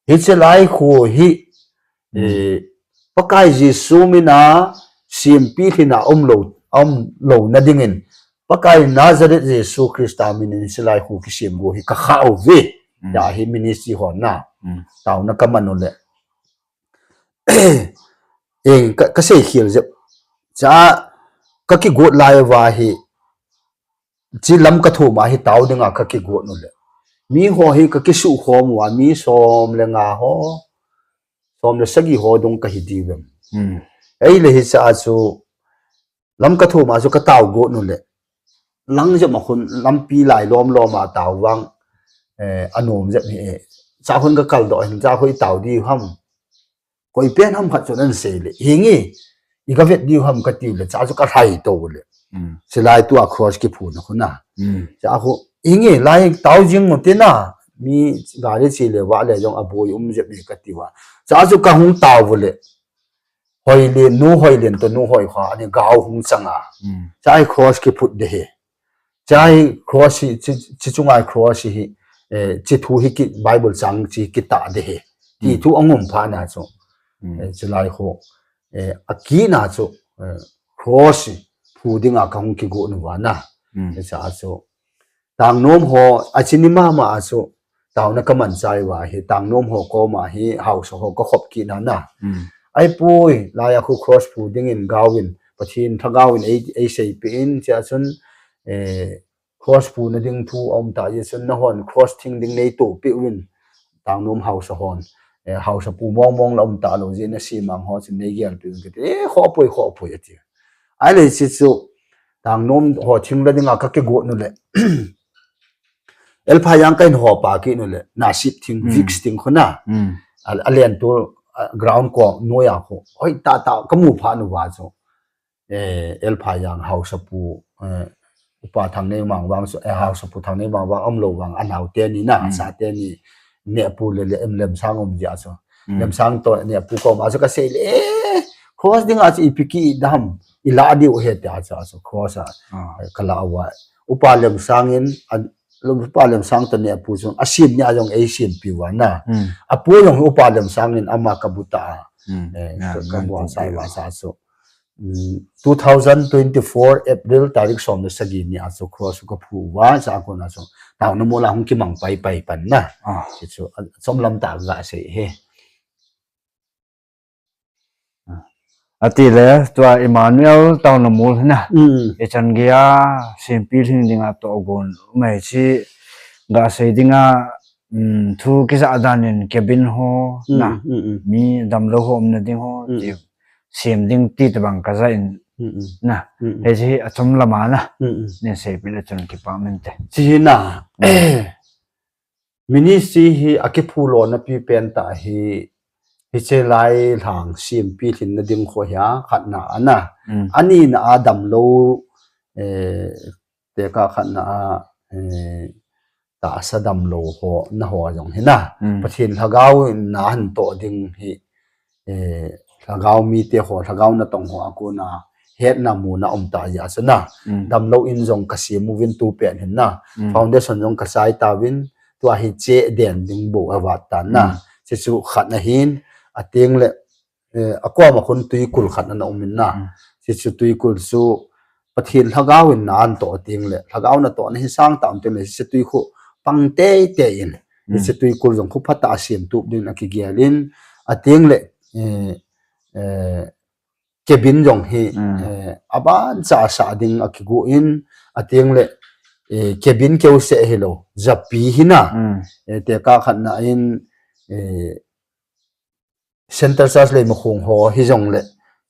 hiche lai khu hi, eh, Pakai Jesu mina sempi lhina umlou, umlou na dingin, Pakai Nazareth Jesu Christa minin hiche lai khu kisem go hi kakhah uve. Tia hi ministry hon na. Taona kaman u le. Eng, ka, kasei khel jep. Cha, kakigot lai uva hi, hiche Lamka thum a hi tao dinga kakigot u le. Mi ho hi kakisukhom uva, mi som le nga ho, som le sagi ho dung kahi diu vem. Ei le hiche a chu, Lamka thum a chu katao got u le. Lang jep ma khun lampi lai lom lom a tao vang, eh, anom jep hi e. Cha khun kakal doh hin, cha khu itao diu ham. Koi pen ham khat chun ahin sei le. Hinge, igavet diu ham katiu le, cha chu kalhai tou le. Hiche lai tua cross kiphuna khun a. Cha khu, hinge, lai tao jing u te na. Mi gari che le vale jong aboi um jep hi katiu a. Cha chu kahung tao u le. Hoilen, Nu Hoilen toh Nu Hoikha, ani gao hung chang a. Cha hi cross kiphut de hi. Cha hi cross hi, hiche, hiche chunga cross hi, eh, hiche thu hi ki Bible chang hiche kitah de hi. Ti thu angum phat na chu. Eh, hiche lai khu, eh, akit na chu, eh, cross phu dinga kahung kigot u va na. Hiche a chu. Tangnom ho, achini mama a chu, taona kaman chai uva hi, Tangnom ho koma hi, haosa ho kakhop kit na na. Ahipoi, lai a khu cross phu dingin gaovin, Pathen lhagaovin ei, eiseipeh in, hiche a chun, eh, cross phuna ding thu aum ta jeh chun, nahon cross thing ding neitoh peh uvin, Tangnom haosa hon, eh, haosa pu mong mong la um talou jeh in, nasemang ho chun neigelpeh uvin kati, eh, khoh poi, khoh poi ati. Ahile hiche chu, Tangnom ho thing la dinga kakigot u le. L. Phaijang kahin hopa kit u le, nasip thing, Vicks thing khu na. a, a lentu, a, ground ko noi a khu hoi tah tah ka mu phat uva chu, eh, L. Phaijang Haosapu, eh, Upa Thangneimang vang chu, eh, Haosapu Thangneimang vang umlou vang, anao teni na, mm, acha teni, Nepu le, le, em, Lemsang um jeh a chu. Mm. Lemsang toh Nepu koma chu ka sei le, eh, cross dinga chu ipi kidam, i la diu ahi tia chu, chu cross a, ah, ka la uva. Upa Lemsang in, a, Upa Lemsang toh Nepu chu, a sem ni a jong ei sempi uva na. Mm. A pu jong Upa Lemsang in ama ka bu ta a. Mm. Eh, na, ka, ka na, bu a thank sa you. Uva sa chu. Mm, two thousand twenty-four April tarik som le sagi ni a chu cross ka phu uva, sa kona chu. Taona mol a hung kimang pai pai pan na. Ah. Chu, chu, a, chom lam tah ga sei e. Ati le, tua Emmanuel Taona mol na. Mm. Ichan gei a, sempi lhing dinga togon. Mai chi, ga sei dinga, um, thu kisa dan in cabin ho, mm, na. Mm, mm. Mi damlou ho umna ding ho, mm, ti sem ding ti tabang ka ja in, mm, mm, na. Mm, mm. Hiche hi achom lam a na. Mm, mm. Nei seipeh le chun kipa um inte. Chi hi na. Mm. Ministry hi a kiphulona pi pen tah hi, hiche lai lhang sempi lhinna ding kho hi a khatna a na. Mm. Anina a damlou, eh, tekah khatna a, eh, tahsa damlou ho, na ho jong hi na. Mm. Pathen Lhagao in na han toh ding hi, eh, Lhagao mite ho, Lhagao natong ho a kona hetna muna um ta jeh a chu na. Mm. Damlou in jong ka sem uvin tu pen hin na. Mm. Foundation jong ka chai tauvin, tua hi che den ding bou a vat tan na. Mm. Chi chu khat na hin, a teng le, eh, a koma khun tuikul khat na um in na. Mm. Chi chu tuikul chu Pathen Lhagao in na an toh teng le, Lhagao natohna hi sang tah um teng le, chi chu tui khu pang teitei in. Mm. Chi chu tuikul jong khu phatah a sem tup ding a kigel in, a teng le, eh, eh, cabin jong hi, mm, eh, aban cha sa ding a kigu in, a teng le, eh, cabin keu se hilou, japi hi na. Mm. Eh, tekah khatna in, eh, Center Church Leimakhong ho hi jong le,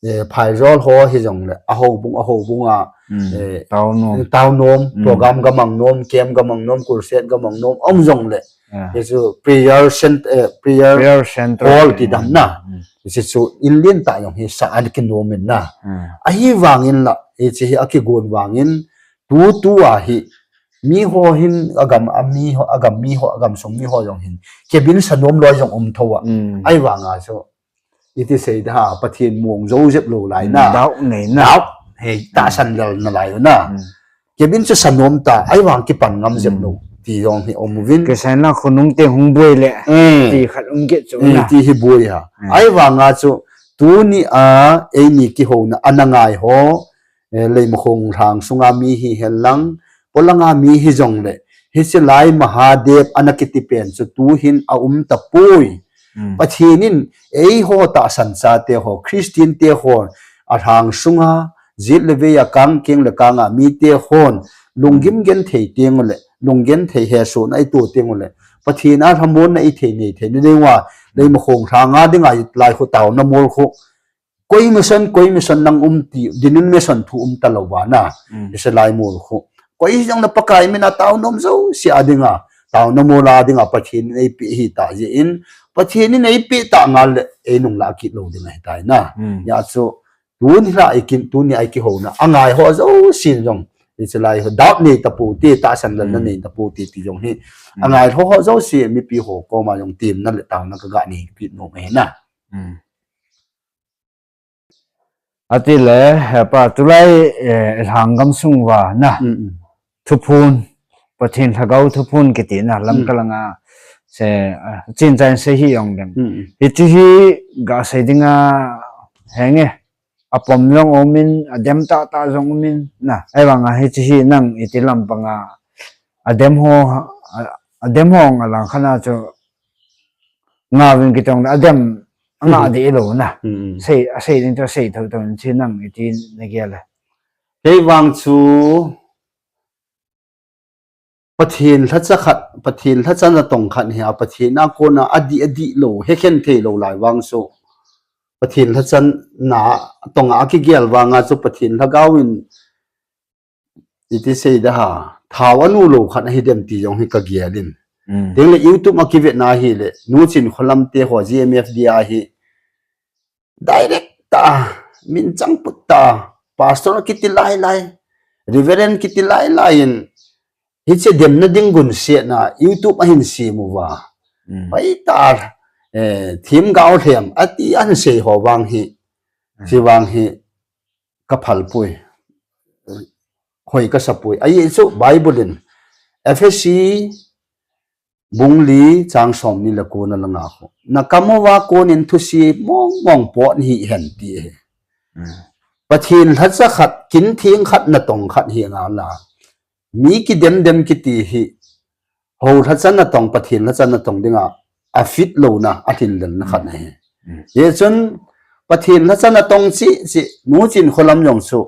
eh, Phaijol ho hi jong le, a houbung, a houbung a, mm, eh, tao nom. Tao nom, mm, program ga mang nom, camp ga mang nom, crusade ga mang nom, um jong le. Ah. Hichu prayer cent-, eh, prayer, prayer center hall ti dam na. Mm. Hichu in lien tah jong hi sa a kinom in na. Mm. Ahivangin la, hiche hi a kigon vangin, tu, tu a hi, mi ho hin, a gam, a mi ho, a gam mi ho, a gamsung mi ho jong hin, cabin sa nom loi jong um tho a. Mm. Ahivanga chu, iti sei da ha, Pathen mong jo jep lou lai na. Mm, doubt nei na. Doubt, hei, tahsan lel na lai u na. Mm. Cabin chu sa nom ta, ahivang kipan ngam jep lou. Mm. Ti jong hi um uvin. Kisan na khonung te hung boi le. Mm. Ti khat um kit chu, mm, na. Ti hi boi ha. Mm. Ahivanga chu, tuni a, eini kihouna, ana ngai ho, eh, Leimakhong lhang sunga mi hi hen lang, polanga mi hi jong le, hiche lai Mahadev ana kiti pen chu tu hin a um tapoi. Mm. Pathen in eiho tahsan chate ho, Christian te ho, a lhang sunga, jet le vei a kang keng le kang a mite hon, lunggim genthei teng u le, lunggenthei hesohna i to teng u le, Pathen a lhamonna i thei nei thei na ding uva, Leimakhong lhanga dinga lai khu taona mol khu, koi mission, koi mission nang um ti, denomination thu um ta lou va na. Mm. Hiche lai mol khu. Koi jong na Pakai min a taona um jouse a dinga, taona mol a dinga Pathen in eipeh hi ta jeh in, Pathen in eipeh ta ngal le, ei nung la kit lou ding ahi tai na. Mm. Hijeh chu, tuni la i kin, tuni a i kihouna, a ngai ho jouse jong, hiche lai ho, doubt nei tapou te, tahsan lelna nei tapou te, ti jong hi. Mm. A ngai ho ho jouse, mipi ho koma jong temna le taona ka ga nei kit nom ahi na. Mm. Ati le, hepa, tulai, eh, lhang gamsung uva na. Mm, mm. Thuphon, Pathen Lhagao thuphon kiti na, lam, mm, kalanga, se, ah, chin chan sei hi jong dem. Mm, mm. Hiche hi ga sei dinga, henge, apom jong um in, adem tah tah jong um in, na. Ahivanga hiche hi nang iti lam panga, adem ho, a, adem ho nga lang khana chu, nga vin kitong da, adem, anga, mm, di lou na. Mm, mm. Sei, asei ding chu sei tho tho in chi nang iti na gel le. Kei vang chu Pathen lhacha khat, Pathen lhacha natong khat hi a Pathen a kona adih, adih lou, hekhen thei lou lai vang chu. Pathen lhacha natong a kigel vanga chu Pathen Lhagao in iti sei da ha, thao anu lou khat ahi dem ti jong hi ka gel in. Hmm. Tengle YouTube a kivetna hile, Nu Chin Kholam te ho G M F D a hi, direct ta, min chang put ta, pastor kiti lai lai, reverend kiti lai lai in, hiche demna ding gunsetna, YouTube a hin sem uva. Hmm. Pai ta, eh, thim gao lhem, ati an sei ho vang hi, Hmm. chi vang hi, ka phal pui. Hoi ka sa pui. Ahi chu Bible in, Ephesi bung li chang som ni le ko na langa ho. Na kam uva konin thusim mong mong pot hih hen ti ahi. Hmm. Pathen lhacha khat, kin theng khat natong khat hi nga la. Mi kidem dem kiti hi, ho lhacha natong, Pathen lhacha natong dinga, a fit louna, a lhinlelna khat ahi. Hmm. Hichun, Pathen lhacha natong chi, chi, Nu Chin Kholam jong chu,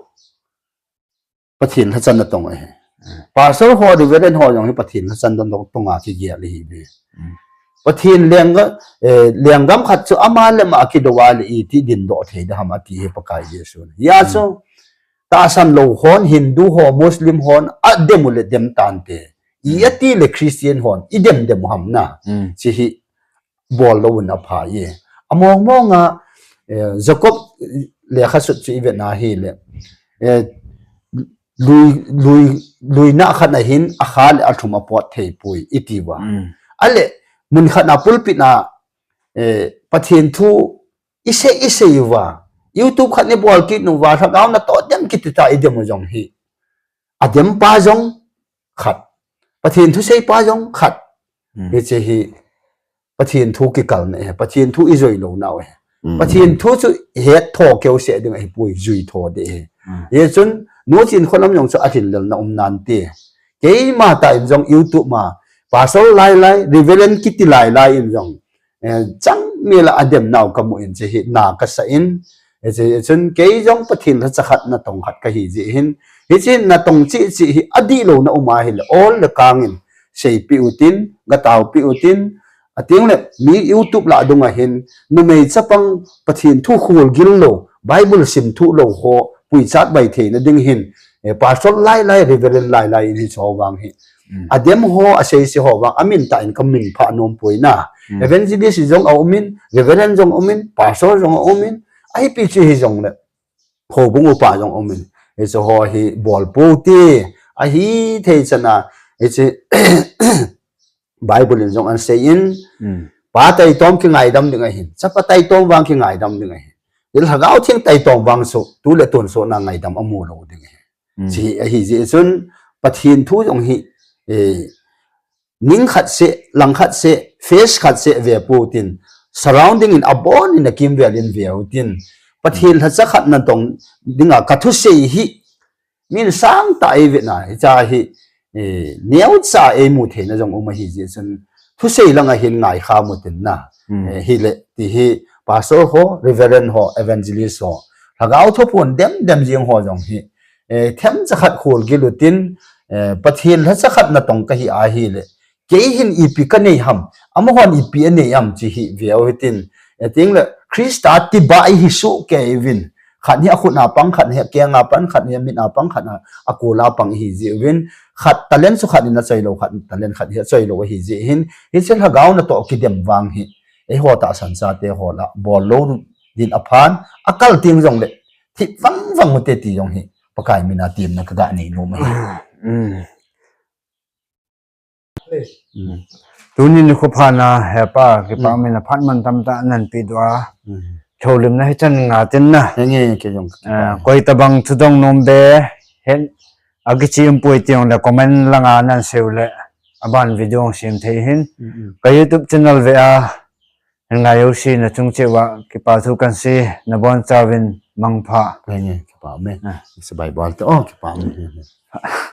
Pathen lhacha natong ahi. Hmm. Pastor ho, reverend ho jong hi Pathen lhacha natong, tonga kigel ahi ve. Hmm. Pathen lenggam, eh, lenggam khat chu ama le ama kidou a le iti dindoh thei da ham ati hi Pakai Jesu. Hia Hmm. chu, tahsan lou hon, Hindu ho, Muslim hon, a dem u le dem tante. I Hmm. ati le Christian hon, i dem dem u ham na. Hmm. Chi hi bol louvin apha e. Among mong a, eh, Jacob lekha sut chu i vetna hile, eh, lui, lui, luina khat a hin, a kha le a thum a pot thei pui, i ti uva. Hmm. A le, mun khat na pulpit na, eh, Pathen thu i sei, i sei uva. YouTube khat ni bol kit nu uva, lhagao natoh dem kiti ta i dem u jong hi. A dem pa jong khat. Pathen thu sei pa jong khat. Hmm. Hiche hi Pathen thu kikalna e, Pathen thu i jui louna u e. Hmm. Pathen thu chu het tho keu se ding ahi pui, jui tho de e. Hmm. Hichun, Nu Chin Kholam jong chu a lhinlelna um nante. Keima ta in jong YouTube ma, pastor lai lai, reverend kiti lai lai in jong. Eh, chang mi la a dem nau ka mu in chi hi na ka sa in. Eh, chi, chun kei jong Pathen lhacha khat natong khat ka hi jeh hin. Hichi natong chi chi hi a dih louna um a hile, ol le kang in, seipi utin, ga taupi utin, a ting le, mi YouTube la dung a hin, numei chapang Pathen thu khol gil lou, Bible sim thu lou ho, puichat bai theina ding hin, eh, pastor lai lai, reverend lai lai in hiche ho vang hi. Mm. A dem ho, a seise ho vang, a min tah in ka min phah nom poi na. Mm. Evangelist jong a um in, reverend jong a um in, pastor jong a um in, a hi pi chi hi jong le. Houbung upa jong um in. Hiche ho hi bol pou te, a hi thei chan a, hiche Bible in jong an sei in, mm, pa taitom kingaidam ding ahin, chapa taitom vang kingaidam ding ahin. Lhagao Theng taitom vang chu, tu le tun chu na ngaidam a mu lou ding ahin. Mm. Chi ahi jeh chun, Pathen thu jong hi, eh, ning khat seh, lang khat seh, face khat seh ve pou tin, surrounding in a bon in a kimvel in ve u tin, Pathen lhacha khat natong ding a ka thusei hi, min sang tah ei ve na, hicha hi, eh, neocha ei mu theina jong um ahi jeh chun, thusei lang a hin ngai kha mu tin na. Hmm. Eh, hi le, ti hi, pastor ho, reverend ho, evangelist ho, lhagao thupon dem dem jing ho jong hi, eh, themcha khat khol gil u tin, eh, Pathen lhacha khat natong ka hi a hi le, kei hin ipi ka nei ham, amahon ipi a nei ham chi hi ve u hitin, eh, ting le, Christa tibah i hi suh kei vin, khat hi a khut a pang, khat hi a keng a pang, khat hi a mit a pang, khat a, a kul a pang hi jeh vin, khat talent chu khat in a choi lou, khat talent khat hi a choi lou hi jeh hin, hiche lhagao natoh kidem vang hi, ei ho tahsan chate ho la, bol lou din a phan, a kal ting jong le, thip vang vang u te ti jong hi, Pakai min a temna ka ga nei nom ahi. Mm. Mm. Tuni nikho pha na, he pa, kipa min a phat man tam tah nan pe doh a. Mm. Thoulimna hi chan nga tin na. Henge, kei jong kipa. Ah, koi tabang thudong nom be, hen, a kichi um poi ti jong le comment lang a nan sei u le, a ban video sem thei hin. Mm, mm. Ka YouTube channel ve a, Ngai jouse na chung cheh uva kipa thu kan sei, na bonchauvin mangpha. Henge, kipa me. Ah. Sabai bol te, oh, kipa me.